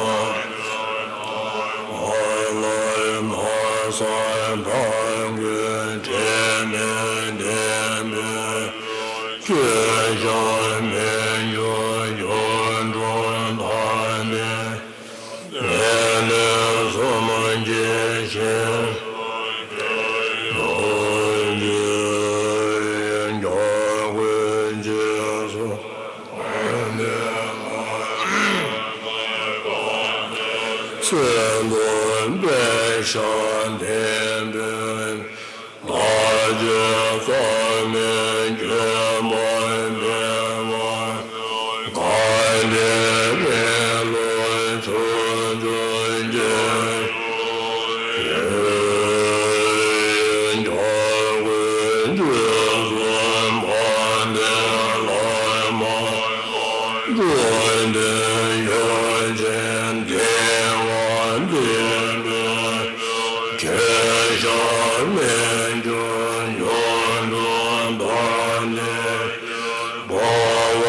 བླ་མ། མ་གསལ་དག་ཀུན་དྲི་མེད་བདེན་པའི་ཁྱད་ཆོས་མི་འགྱུར་གཞུང་དྲུག་དང་ལྡན། ལས་ལས་གསུམ་གྱི་ཞིང་། འཇམ་མགོན་རྗེས་སུ་དཔག་པའི་བླ་མ། ཚེ་སྟོང་པའི་ཞལ་ལྡན་པའི། ལྷ་ཆོས་རྩ་བའི་བརྒྱུད་པ་སྤེལ་བ། དགའ་ལྡན་མི་ལུས་ཕྱོགས་བཅུར་རྒྱས། འཇམ་མགོན་རྗེས་སུ་དཔག་པའི་བླ་མ། འགྲོ་དོན་ཡོ་བྱད་བདེ་བ་འདོད་པའི། ཁྱེད་ཅག་མི་འགྱུར་གཞུང་དྲུག་དང་ནི། འགྲོ་བ་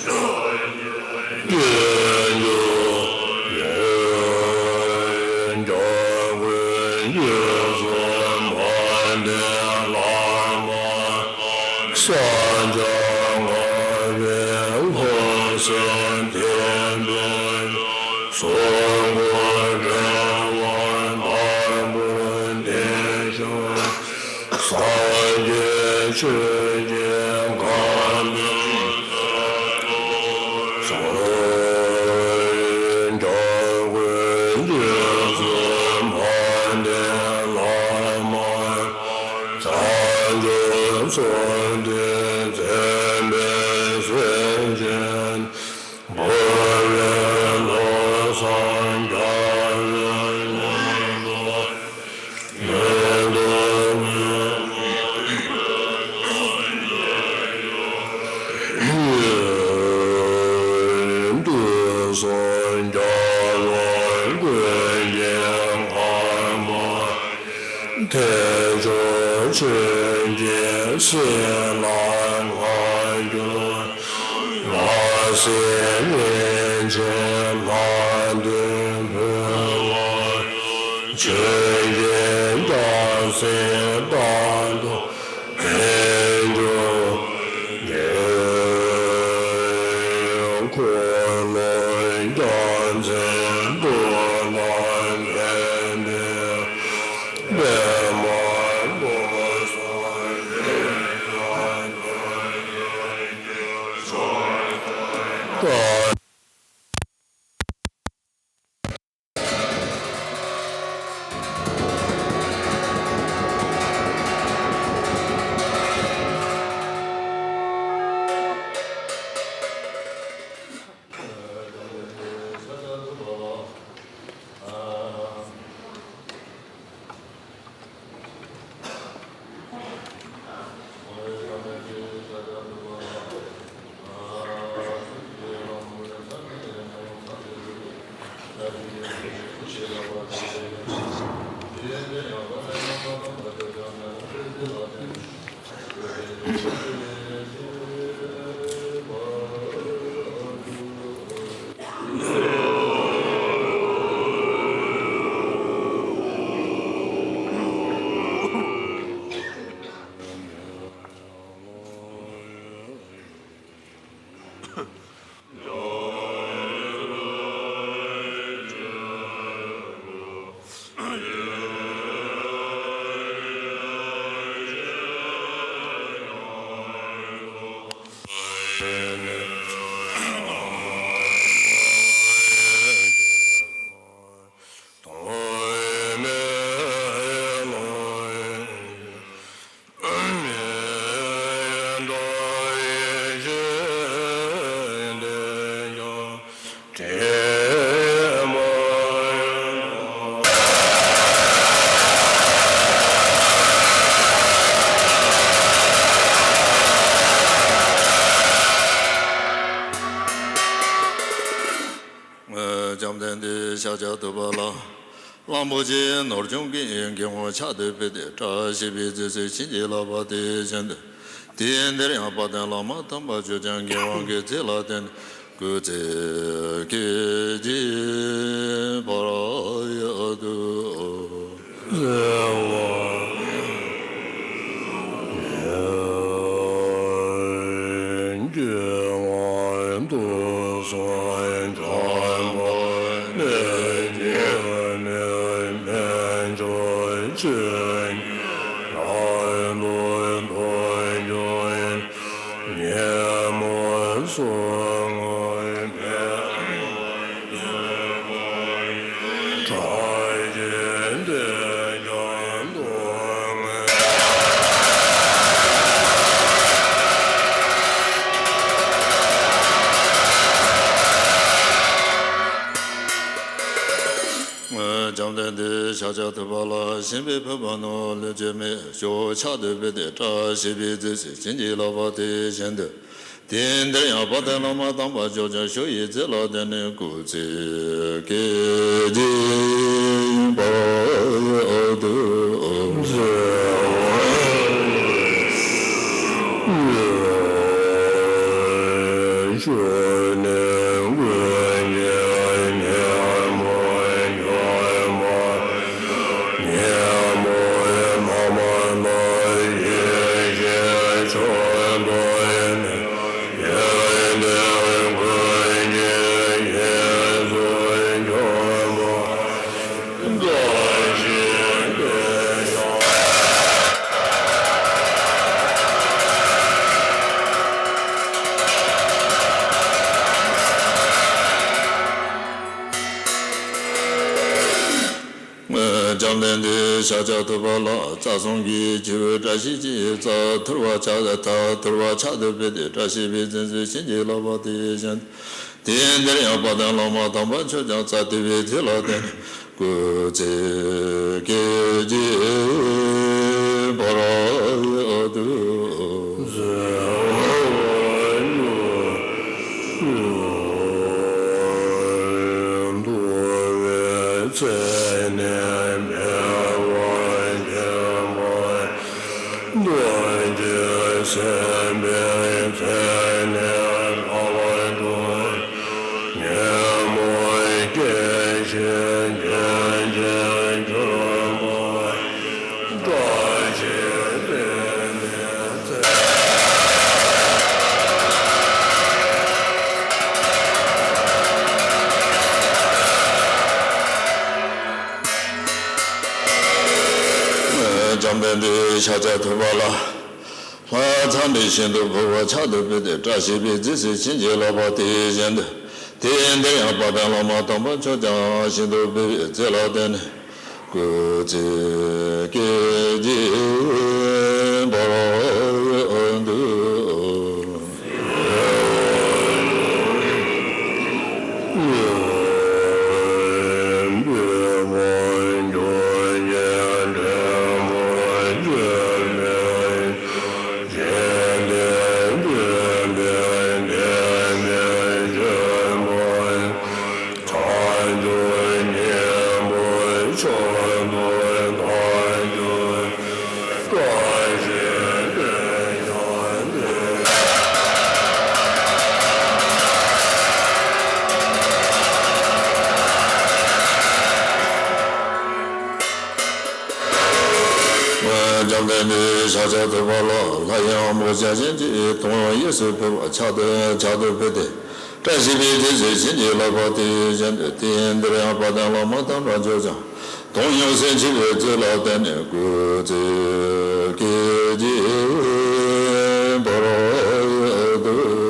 སྐྱོང་རྒྱུ་ཡོད། འཇམ་མགོན་རྗེས་སུ་དཔག་པའི་བླ་མ། བསམ་བྱ་ལྔ་པའི་ལྷུང་བཟེད་འཐེན་པའི། གཟུགས་སྐུ་བསྒྲལ་བ་དམ་པོར་བསྟན་ཞིང་། སངས་རྒྱས་ཆོས་ཀྱི་ཁམས་སུ། འཇམ་མགོན་རྗེས་སུ་དཔག་པའི་བླ་མ། བྱང་ཆུབ་སེམས་དཔའི་མཛད་པས་སེམས་ཅན། འཁོར་བའི་ལམ་སྲང་རྒྱ་བོད་ལ། མི་འདོར་མི་འདུལ་སོགས་རྒྱ་བོད་ཀུན་གྱི་ཁམས་པ། ཐེག་མཆོག་ཆོས་ཀྱི་སྲིད་ལ་མངའ་གྱུར། ལྷ་སྲས་མན་ཆད་ལྷ་འདྲེ་འབོད་བ། ཆོས་ཀྱི་རྒྱལ་སྲིད་རྟག་ཏུ་འཕེལ་འགྱུར་གྱིས། འཁོར་ལོ་རྒྱལ་མཚན་འདུལ་ལ་ཕན་པའི། པདྨ་བསྐྱེད་ བཅོམ་ལྡན་འདས་ཤཱཀྱ་ཐུབ་པ་ལ། གླང་པོ་ཆེ་ནོར་སྐྱོང་གི་མགོན་པོ་ཕྱག་ཏུ་ཕུལ་ཏེ་བཀྲ་ཤིས་པའི་རྫས་སུ་བྱིན་གྱིས་བརླབས་པ་དེ་བཞིན་དུ། དུས་འདིར་ཡང་དཔལ་ལྡན་བླ་མ་དམ་པ་མཆོག་ཀྱང་མགོན་པོའི་རྫས་ལ་བརྟེན་ནས་སྐུ་ཚེ་བསྐལ་གྱི་བར་དུ། བཅོམ་ལྡན་འདས་ཤཱཀྱ་ཐུབ་པ་ལ་ཞིང་པའི་ཕུར་པ་ནོར་ལས་བྱས་མི་ཞོ་ཕྱག་ཏུ་ཕུལ་ཏེ་བཀྲ་ཤིས་པའི་རྫས་སུ་བྱིན་གྱིས་བརླབས་པ་དེ་བཞིན་དུ། དུས་འདིར་ཡང་དཔལ་ལྡན་བླ་མ་དམ་པ་མཆོག་ཀྱང་ཞོ་ཡི་རྫས་ལ་བརྟེན་ནས་སྐུ་ཚེ་བསྐལ་གྱི་བར་དུ། བཅོམ་ལྡན་འདས་ཤཱཀྱ་ཐུབ་པ་ལ་རྩྭ་ཟུང་གི་བྱིའུ་བཀྲ་ཤིས་ཀྱི་རྩྭ་ཐུར་བ་ཕྱག་ཐ་ཐུར་བ་ཕྱག་ཏུ་ཕུལ་ཏེ་བཀྲ་ཤིས་པའི་རྫས་སུ་བྱིན་གྱིས་བརླབས་པ་དེ་བཞིན་དུ། དུས་འདིར་ཡང་དཔལ་ལྡན་བླ་མ་དམ་པ་མཆོག་ཀྱང་རྩྭ་དུར་བའི་རྫས་ལ་བརྟེན་ནས་སྐུ་ཚེ་བསྐལ་གྱི་བར་དུ། འདུ་བའི་ཚེ་ནས་འཕེལ་བ་ཆེན་པོ། གདོན་གྱི་སེམས་དཔའི་ཚེ་ནས་ལྷ་བ་དྲུག་ཉོན་མོངས་སྐྱེ་ཤི་འབྱུང་བའི་འཁྲུལ་པ་བཀྲ་ཤིས་པའི་ཚེ། བཅོམ་ལྡན་འདས་ཤཱཀྱ་ཐུབ་པ་ལ། ལྷ་མཚམས་པའི་ཞིང་དུ་འཕུར་བ་ཕྱག་ཏུ་ཕུལ་ཏེ་བཀྲ་ཤིས་པའི་རྫས་སུ་བྱིན་གྱིས་བརླབས་པ་དེ་བཞིན་དུ། དུས་འདིར་ཡང་དཔལ་ལྡན་བླ་མ་དམ་པ་མཆོག་ཀྱང་ཞིང་དུ་འཕུར་བའི་རྫས་ལ་བརྟེན་ནས་སྐུ་ཚེ་བསྐལ་གྱི་བར་དུ། བཅོམ་ལྡན་འདས་ཤཱཀྱ་ཐུབ་པ་ལ། ལྷ་ཡི་དབང་པོ་བརྒྱ་བྱིན་གྱིས་དོན་ཡོད་གཡས་སུ་ཕུལ་བ་ཕྱག་ཏུ་ཕྱག་ཏུ་ཕུལ་ཏེ། བཀྲ་ཤིས་པའི་རྫས་སུ་བྱིན་གྱིས་བརླབས་པ་དེ་བཞིན་དུ། དུས་འདིར་ཡང་དཔལ་ལྡན་བླ་མ་དམ་པ་མཆོག་ཀྱང་དོན་ཡོད་ཟས་མཆོད་པའི་རྫས་ལ་བརྟེན་ནས་སྐུ་ཚེ་བསྐལ་གྱི་བར་དུ།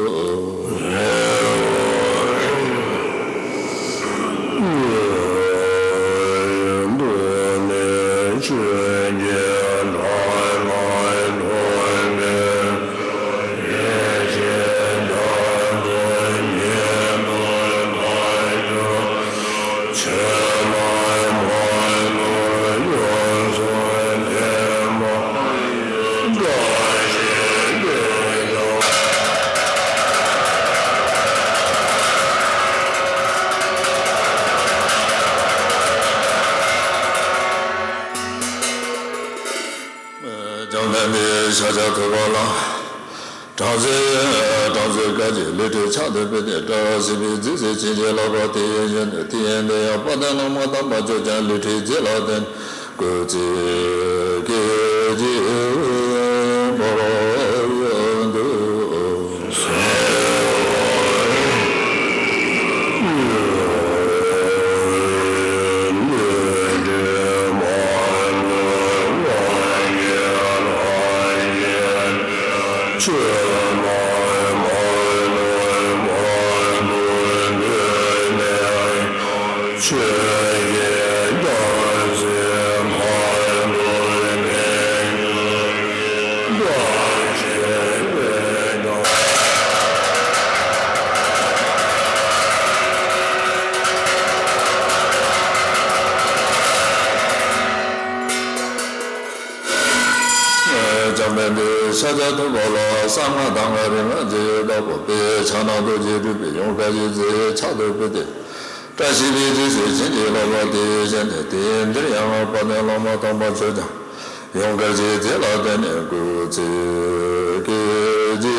ཤཱཀྱ་ཐུབ་པ་ལ། དྲང་སྲོང་དྲང་སྲོང་བཀའ་བརྒྱུད་ལས་སྒྲོན་ཕྱག་ཏུ་ཕུལ་ཏེ། བཀྲ་ཤིས་པའི་རྫས་སུ་བྱིན་གྱིས་བརླབས་པ་དེ་ཡི་ཞིང་དུ། དེ་ཡི་འདི་ཡང་དཔལ་ལྡན་བླ་མ་དམ་པ་ཁྱོད་ཀྱང་ལས་སྒྲོན་རྫས་ལ་བརྟེན་སྐུ་ཚེ་བསྐལ་བརྒྱའི་བར་དུ། འཇམ་དཔལ་འདི་ཤཱཀྱ་ཐུབ་པ་ལ་གསང་སྔགས་གདམས་ངག་རིག་སྔགས་ཀྱི་བདག་པོ་དཔལ་ཕྱག་ན་རྡོ་རྗེས་སྤྲུལ་པའི་ཡུམ་བཀའ་བརྒྱུད་རྫས་ཕྱག་ཏུ་ཕུལ་ཏེ། བཀྲ་ཤིས་པའི་རྫས་སུ་བྱིན་གྱིས་བརླབས་པ་དེ་བཞིན་དུ། དེ་ཡི་འདིར་ཡང་དཔལ་ལྡན་བླ་མ་དམ་པ་ཁྱོད་ཀྱང་ཡུམ་བཀའ་བརྒྱུད་རྫས་ལ་བརྟེན་ནས་སྐུ་ཚེ་བསྐལ་བརྒྱའི་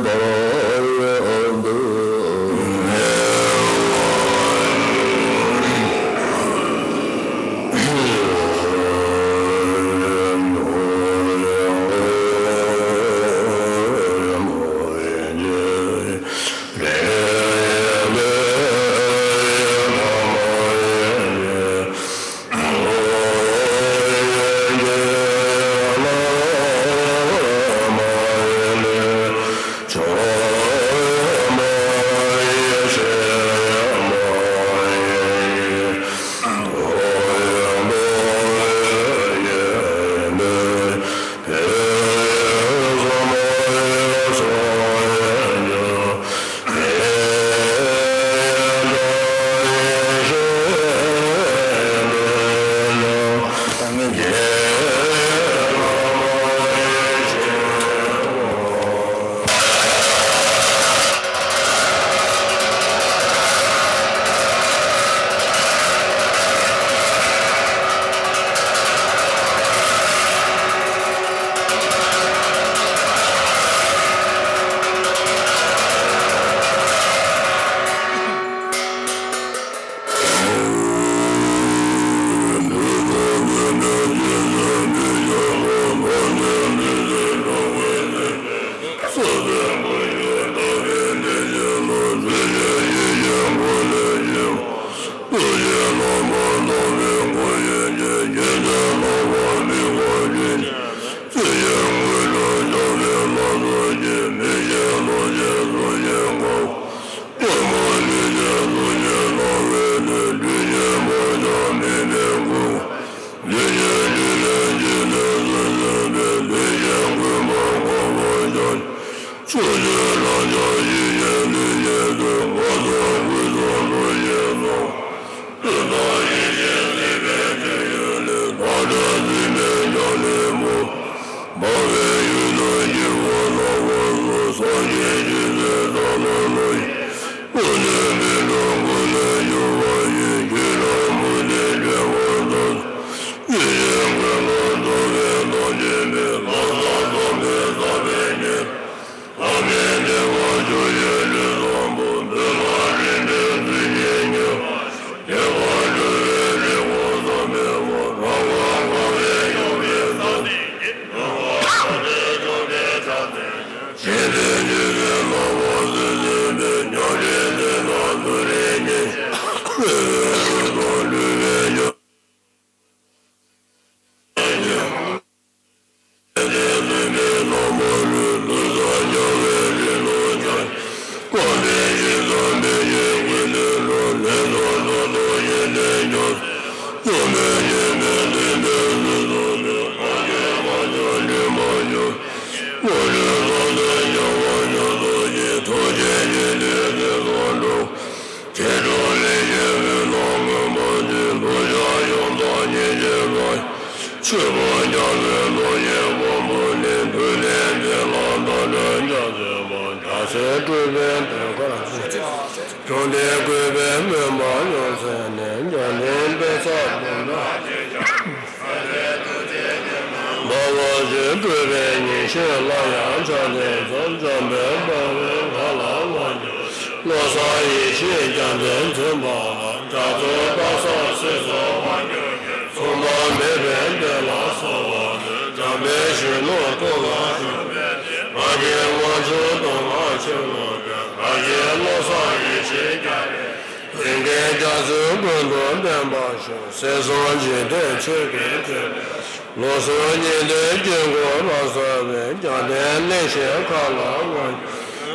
བར་དུ། ལྟ་བ་བཞིན་སྤྲུལ་པའི་ཉིན་བྱེད་ལ་ཡང་ཕྱག་འཚལ་ལོ། འཇམ་དཔལ་དཔའ་བོའི་མཁའ་ལ་དབང་སྒྱུར་བློ་བཟང་ཡེ་ཤེས་རྒྱལ་མཚན་འཛིན་པ་ལ། རྒྱ་མཚོའི་དཔག་བསམ་སྲིད་མཚོར་དབང་སྒྱུར་མཁན། མཚུངས་པ་མེད་པའི་བདེ་ལ་གསོལ་བ་འདེབས། འཇམ་དཔལ་གཞོན་ནུ་ཐུགས་ལ་ཞུགས་པའི་ཕྱིར། ང་བཞིན་དབང་ཕྱུག་མདོ་སྔགས་ཆོས་ལུང་སྟོན། ང་བཞིན་བློ་བཟང་ཡེ་ཤེས་རྒྱལ་བའི། ལྡན་ངེས་རྒྱ་མཚོའི་ཀུན་ཏུ་བརྟན་པར་ཤོག་སྲིད་གསུམ་འཇིག་རྟེན་ཆོས་ཀྱི་ཁྱབ་པའི། ལུགས་གསུམ་གཉིས་ལྡན་དཀྱིལ་འཁོར་རབ་གསལ་བའི། རྒྱལ་བསྟན་གླིང་བཞིའི་མཁའ་ལ་དབང་སྒྱུར་མཁན།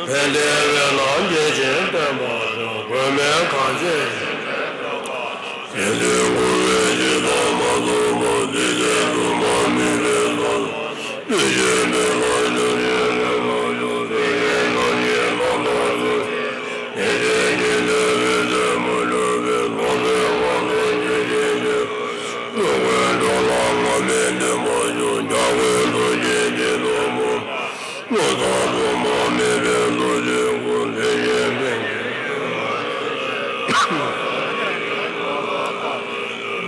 ཕན་བདེའི་འོད་སྣང་འཇིགས་བྱེད་བརྟན་པར་ཤོག་གོང་མའི་གང་ཆེ་ཞིང་། དེ་དུས་འཁོར་བའི་འཇིགས་སྣང་མ་ཚོགས་པ། དེ་ཚེ་སྲུང་མ་དམིགས་པའི་ཚོགས། བདུད་ཀྱི་མེ་ལྷ་ཆུ་སྲིན་ཁྲོ་ལ་སོགས། སྲིད་ཞིའི་རྣམ་ཤེས་རྣམ་པར་འཚོ་ཞིང་། དེ་ཚེ་ཉིད་དུ་འོད་གསལ་མ་ལུས་པའི། ལོངས་སྤྱོད་དབང་ཐོབ་ཆོས་ཀྱི་ཆར། འགྲོ་ཀུན་འགྲོ་ལ་རྔམ་པའི་བརྟན་པར་ཤོག་ཉ་རྒོད་ཐོག་ཆེན་གྱི་དོམ་བུ། བློ་བཟང་སྲུང་མ་དམིགས་པའི་ཐོག་ཆེན་སྐུ། ལྷས་བྱིན་ཕན་བདེའི་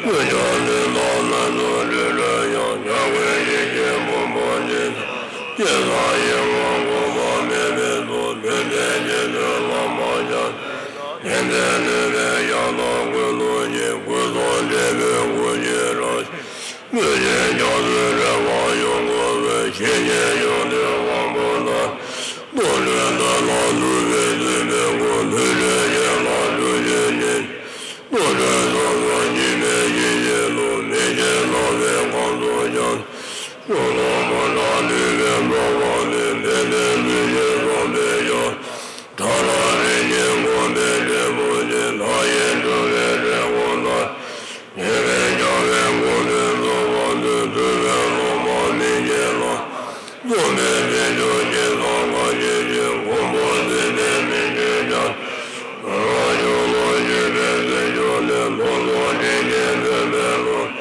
ཀུན་ཀྱང་ལྡན་དང་སྣ་ཚོགས་རི་ཁྲོད་ཡང་། ཉ་རྒོད་ཡེ་ཤེས་ཕུང་པོ་ནི། སྐྱེ་འཚར་ཡིད་འོང་གོང་མ་དམིགས་པའི་ཚོགས། མི་ཟད་རྗེས་ཟློས་ལྷག་མ་བྱ། མཁྱེན་བརྩེ་ནུས་པའི་ཡང་དག་ཀུན་ཏུ་རྙེད། ཀུན་རྫོབ་འབྲས་བུའི་སྐུ་ཅན་རབ་ཤིང་། མོས་ཤིང་སྐྱབས་སུ་རེ་བ་ཡོངས་བསྐོར་བའི། ཞི་གནས་ཡོངས་འདུལ་དབང་པོ་ལྷ། རྡོར་དྲིལ་མཐའ་ལ་ལྷུང་བའི་སྲིད་པའི་སྐུ། ལྷུན་གྲུབ་ཡན་ལག་གྲུབ་ཆེན་ཉིད། རྡོར་དྲིལ་ཚོགས་བསགས་འཇིགས་མེད་ཞི་བྱེད་རླུང་། མི་ཕྱེད་རླག་པའི་ཁམས་སུ་ཡང་། སྐུ་གསུང་ཐུགས་དང་འདུས་པའི་ཚོགས་ཀྱིས། ཕན་བདེ་མཐུ་ཆེན་བསམ་པའི་ཞབས། ཁྲ་ལམ་རིམ་གྱིས་བསྐོར་པའི་འབྲས་བུ་ཆེ། ལྷ་ཡིས་སྒྲུབ་པའི་འབྲས་བུ་ལ། ཉེ་བའི་རྒྱལ་བའི་སྐུ་ཚེ་རྫོགས་པ་དེ། ཐུབ་པའི་སློབ་མ་མི་བརྗེད་ལ། རྩོམ་པའི་རྩེ་མཆོག་སྐྱེས་སམ་ག་ཞིག་ཅིག་མགོན་པོ་ཚེ་བརྟན་མི་བསྐྱོད་རྒྱལ། རང་བྱུང་ལོངས་སྤྱོད་པའི་རྩེ་མཆོག་ལས། ལྷུན་རྫོགས་དྲིན་ཅན་སྟོན་པའི་ལུང་།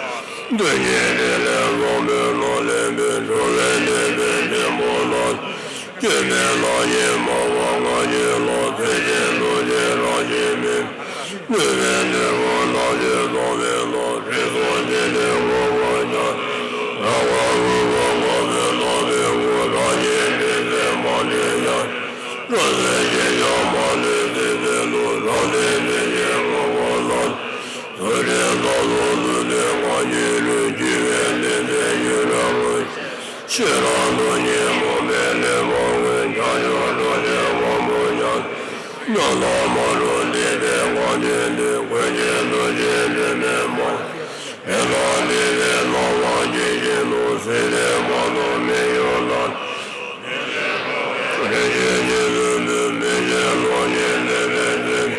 མདུན་གྱི་ཕྲིན་ལས་བཟང་པོའི་ནོར་ལེན་པའི། འགྲོ་བའི་ནད་པའི་གཅེན་པོ་ལ། སྐྱོན་མེད་ལག་གཉིས་སྨྲ་བ་ང་རྒྱལ་ལ། མཚན་ཅན་ཐུགས་རྗེའི་རང་བཞིན་མིན། ནུས་པའི་ནུས་པ་རྣམ་དཔྱོད་གཙང་བའི་ལྷ། རིགས་གསུམ་འདི་ནི་ངོ་བོ་ཉིད། རང་དབང་རུས་པ་ལྔ་པོས་བརླབས་པའི་སྐུ། རང་བཞིན་ཏིང་འཛིན་མ་ལུས་ཉམས། རང་གསལ་ཞེན་ཆགས་མ་ལུས་ཟིལ་གནོན་རླུང་། རང་གནས་ནི་ཞེས་ངོ་བོ་ལྷ། རྫུ་འཕྲུལ་རྩལ་རྫོགས་ཐུབ་བསྟན་ངག་གི་ལུས། འཆི་བའི་ནད་མཚོན་ཡུལ་ལ་མངོན། ཤེས་རབ་རྡོ་རྗེའི་ཕུང་པོས་ལེགས་པར་མངོན། བྱང་ཆུབ་རྡོ་རྗེའི་དབང་པོ་ཉམས། རྣམ་དག་མ་རུངས་སྡིག་པའི་ཁ་ཆེམས་འདི། ཀུན་མཁྱེན་རྡོ་རྗེ་སྒྲོན་མེ་མ། ཡེ་དག་སྡིག་པའི་སྣང་བ་ཇི་བཞིན་དུ། སྲིད་པའི་ཁམས་སུ་མི་གཡོ་ལ། རིན་ཆེན་རྗེ་བཙུན་པོས་མི་བསྐྱོད་གློག་བརྙན་ལེན་པའི་ཚེ།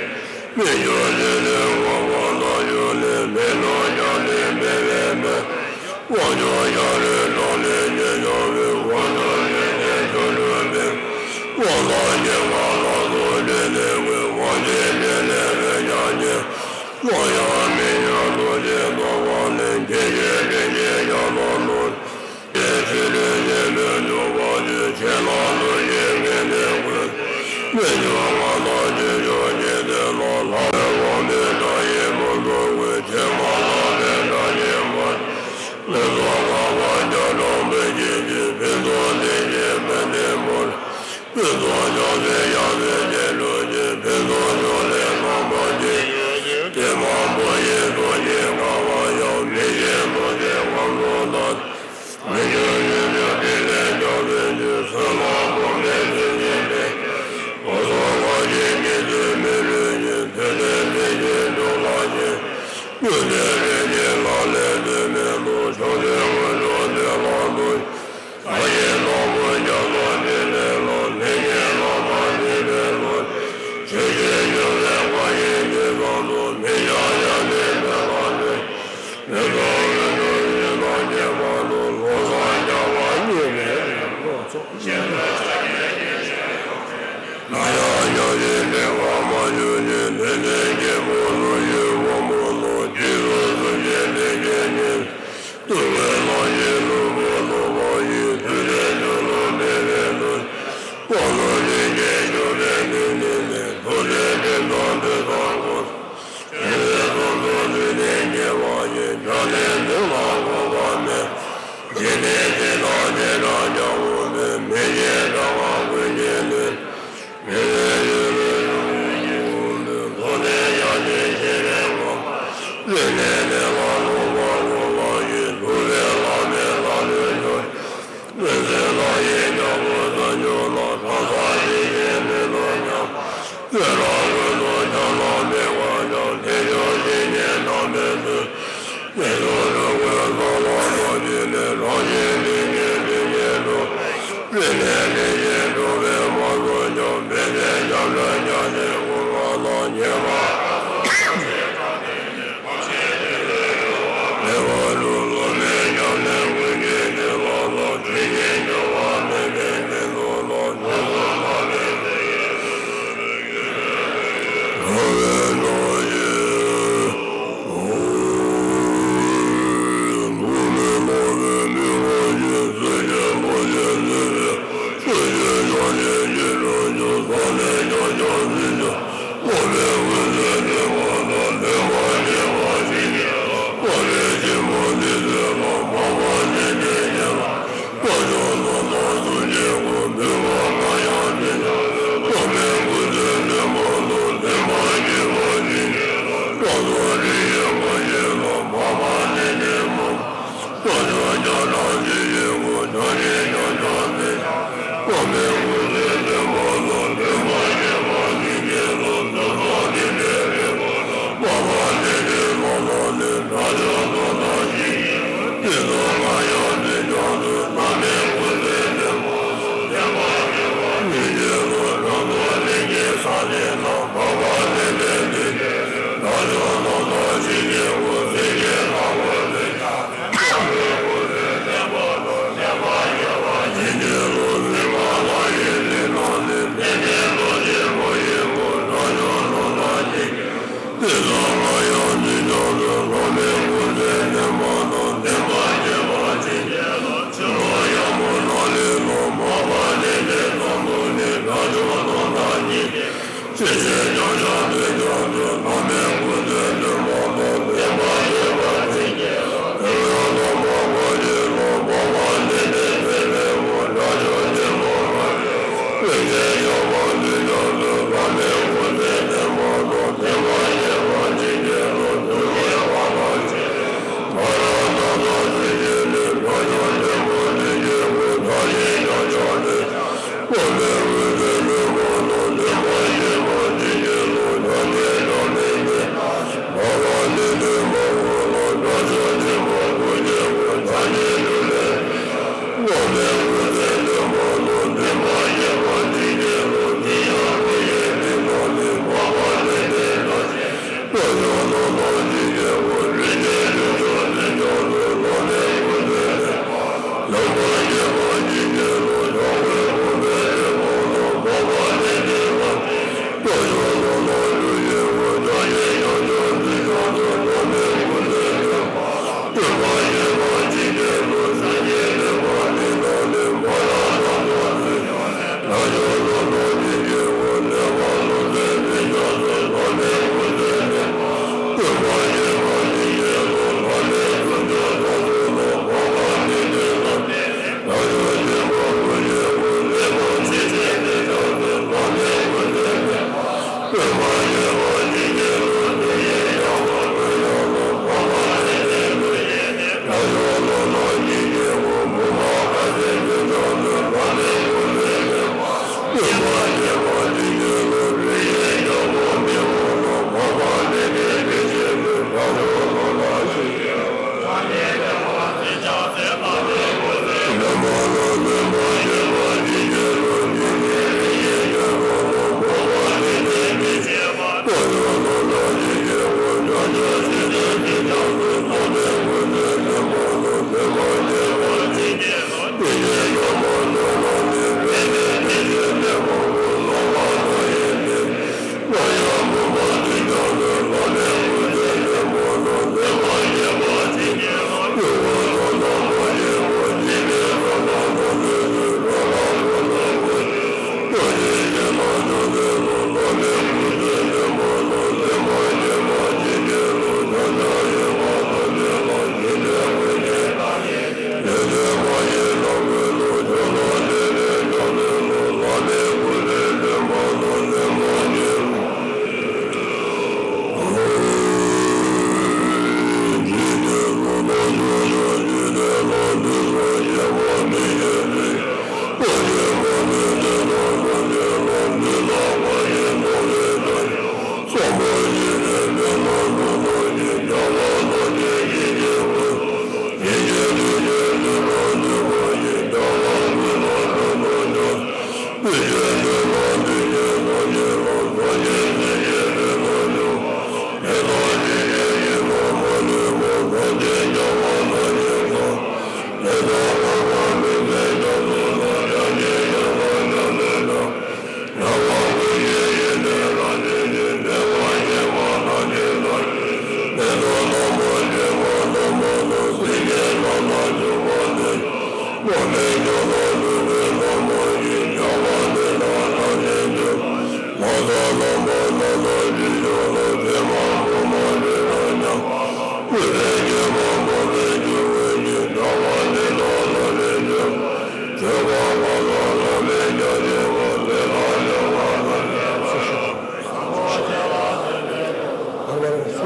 མི་འགྱུར་ཞི་བདེའི་ངོ་བོ་རྣལ་འབྱོར་ལས། མི་སྣང་རྒྱ་མཚོའི་འཕེན་པའི་མེ། དབང་ཕྱུག་ཞབས་རིང་གྲགས་ལྡན་རྗེས་བྱུང་བའི། དབང་ཕྱུག་ལུས་ཅན་ཆོ་འཕྲུལ་པའི། དབང་ཐང་སྙན་པ་ལ་སོགས་འདྲེན་པའི་སྐུ། དབང་ཆེན་འདྲེན་ལས་འོད་ཀྱང་ཉེ། སླར་ཡང་མི་འགྱུར་རྡོ་རྗེའི་ཐོད་པ་ལས། སྐྱེ་མཆེད་དྲི་མེད་ཡང་དག་ལུས། ཕྱི་ལུས་ཆེན་པོས་འཇུག་པ་ཆོས། ཕྱི་ནང་རྡོ་རྗེའི་སྐུ་ལས་འཁོད། མི་འགྱུར་མངའ་ཐང་ཆོས་སྐྱོང་རྒྱལ་བསྟན་ལ། ལྷ་མོའི་དབང་པོས་དགྲ་ཡི་དམག་རྒྱུད་བསྐོར། ཕྱེ་མ་ལེན་པའི་དགྲ་བཞིན་མ། ལུས་སྲོག་འགག་པ་རྒྱ་གྲམ་བུ་ཆེན་གྱི། ཕུན་ཚོགས་སྡེ་བཞིའི་དཔལ་ལྡན་མོར། ཕུན་ཚོགས་ཕྱག་འཚལ་ཡབ་སྲས་རྗེ་བློན་ཆེན། ཕུན་ཚོགས་ཕྱོགས་ལས་རྣམ་པར་རྒྱལ། དེ་མ་བུ་ཡི་གཟུགས་ཅན་དཀར་བ་ཡང་། མི་ཤེས་རྡོ་རྗེའི་ཁམས་སུ་བདག་མི་འགྱུར་ཡོན་ཏན་ཕྲིན་ལས་རྒྱ་མཚོའི་ཆུ། བསོད་ནམས་ཕུན་ཚོགས་ཚུལ་བཞིན་སྤེལ། སྐུ་གསུང་ཐུགས་ཀྱི་ཉི་ཚུལ་མི་ལུས་ཀྱི། མཐུ་ལྡན་ཚེ་གཅིག་འགྲོ་ལ་ཞེན། སྨྱུག་རྩེ་རིན་ཆེན་ལག་ལེན་ཚུལ་མིན་ལུགས། ཕྱོགས་བཅུའི་དངོས་གྲུབ་འདོད་ལ་འདུད། ཨ་ཡེ་ནོར་བུ་རྒྱ་མཚོ་འཕྲིན་ལས་ལ། ལྷན་སྐྱེས་ལྷ་མ་ནུས་པའི་ལུགས། ཆོས་ཀྱི་སྤྱོད་པས་བཀའ་ཡི་ཉི་ཚང་དུ། མི་འཆབ་ཡབ་སྲས་མོས་ལ་འདུད། མི་ཚངས་དངོས་གྲུབ་ཡུལ་དང་ཁྱད་པར་དུ། བློ་བཟང་རྒྱལ་བ་མཉེས་པའི་བློ་ཚོགས། ན་ཡང་ཉམས་ཞིབ་འབྲས་བུ་མ་འབྱུང་ཞིང་། ལྷུན་གྱིས་སྐྱེས་བུ་ལོ་རྒྱུས་དབང་པོ་ལུགས། རྗེས་སུ་ རིག་གནས་ལས་ལ་ལུང་པ་རུ་ལ་ཡི་ཐུབ་པའི་བླ་མའི་ལ་ལུས་ཡོད། མི་ཚེ་ལ་ཡི་ཉམས་པོ་ས་ཉོ་ལ་ཁ་ས་ཞིག་གི་མི་ལ་ཉམས། ཡོད་རང་ལུས་ལ་ཆགས་ལ་མེད་པ་ཀྱང་དེ་ཡང་ཞིག་གི་ནམ་མེད་དུས། མི་ཚོགས་རུ་ཁོའི་ས་ལ་ལོ་རྒྱུས་ལས་རང་བཞིན་འདི་ཉིད་འདི་ཉིད་དུ། རིག་གནས་ལས་ཀྱི་གྲུབ་པའི་མ་སོགས་ཀྱང་མི་ཚེ་ཉམས་ལ་ཉམས་ནས་འཁོར་བ་ལ་ཉེས་པ།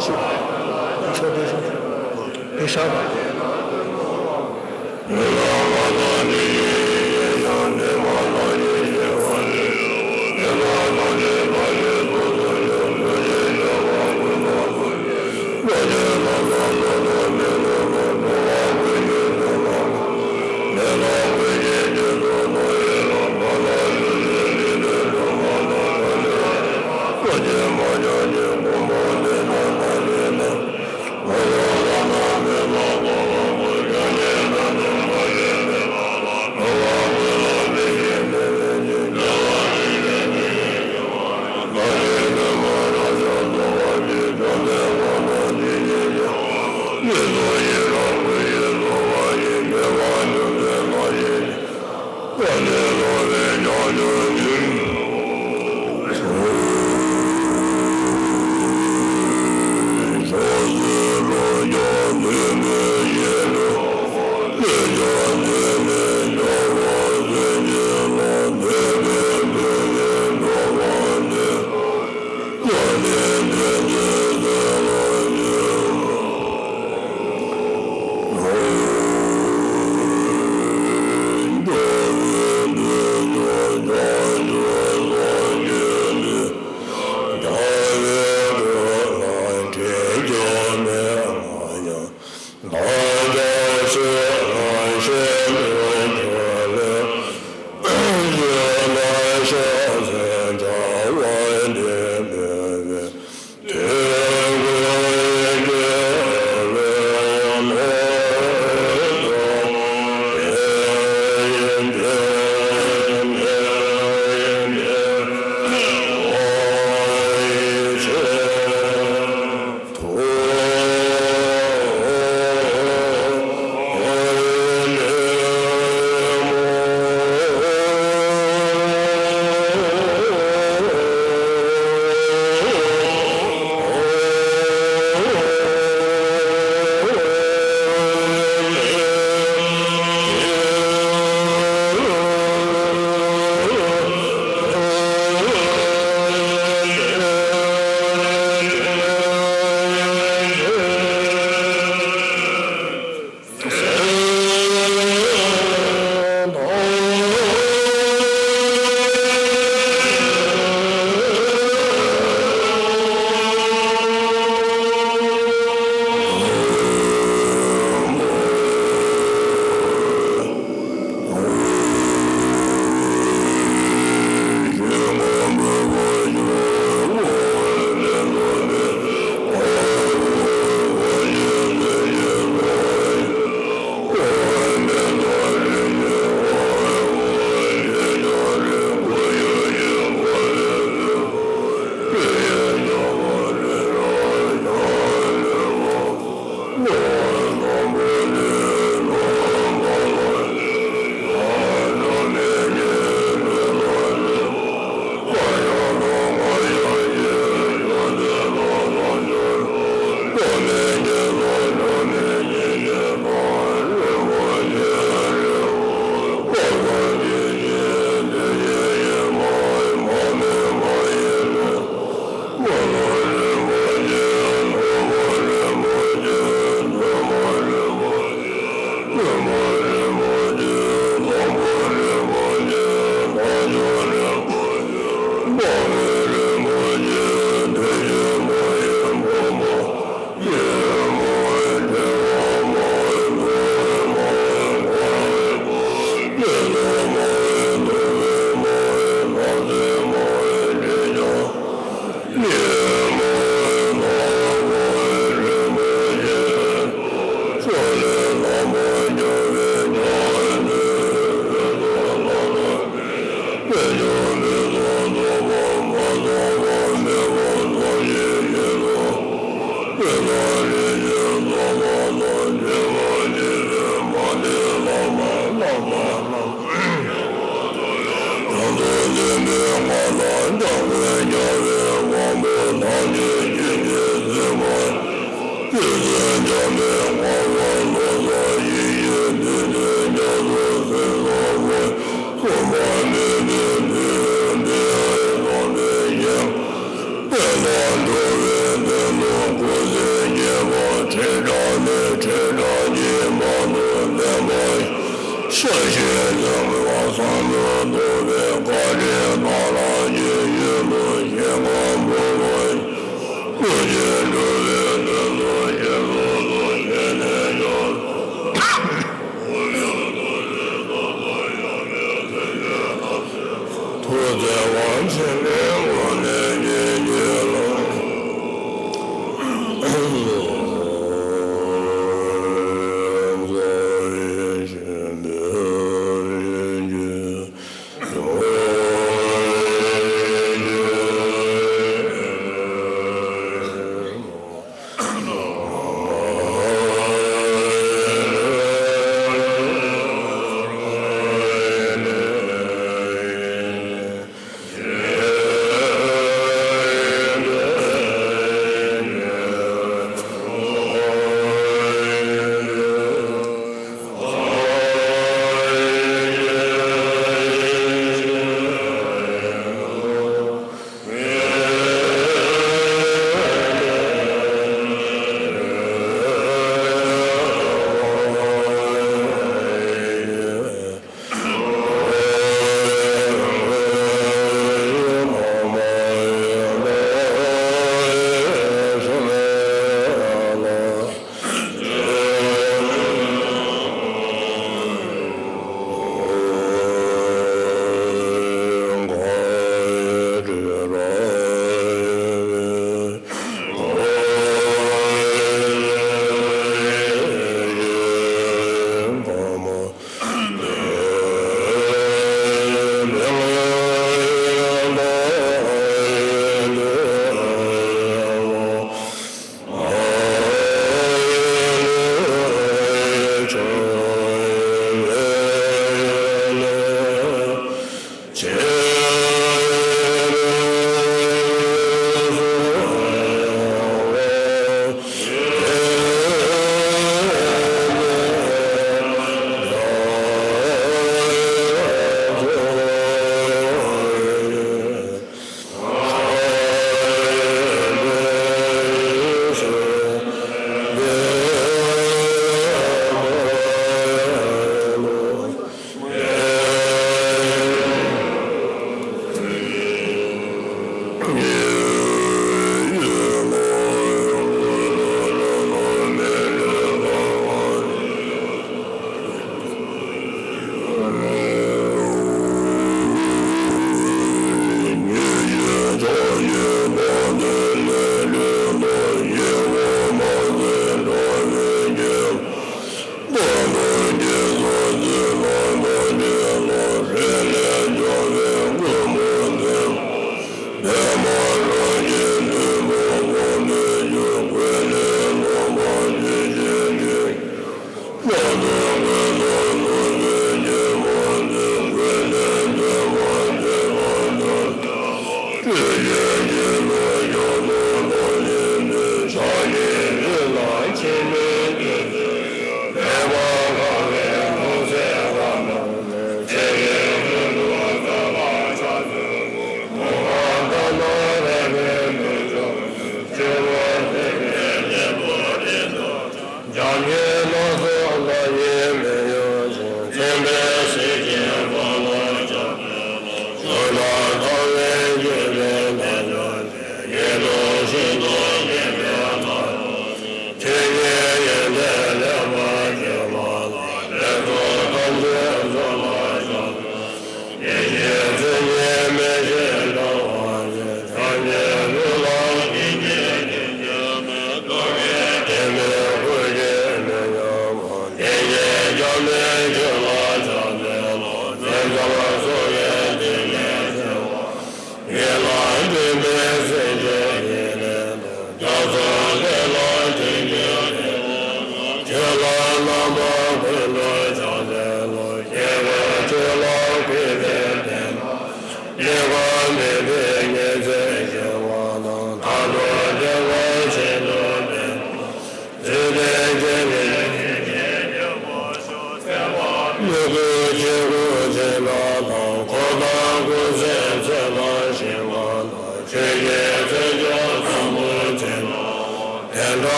ཤོག་ཤོག་ཤོག་ཤོག་ཤོག་ཤོག་བཀའ་བཞིན་བཟང་པོ་བསམ་དུ་བཏུབ་པའི་བཀའ་དྲིན་དང་ལག་གི་ཡུལ་དུ་ཞིང་ཁམས་འགྲོ་བ་ཡི་ཀླུ་ཆེན་འགྲོ་བའི་དོན་དུ་ཞིང་དུ་ཞིང་ནས་ཡོད། ཐུགས་བརྩེ་བ་ཆེན་པོའི་སྒོ་ནས་ཉིད་ཀྱི་ལམ།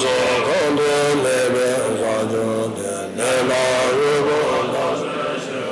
སོགས་གང་དུ་གནས་པའི་བཟང་སྤྱོད་དེ། ལས་དང་དབུལ་ཕོངས་དང་།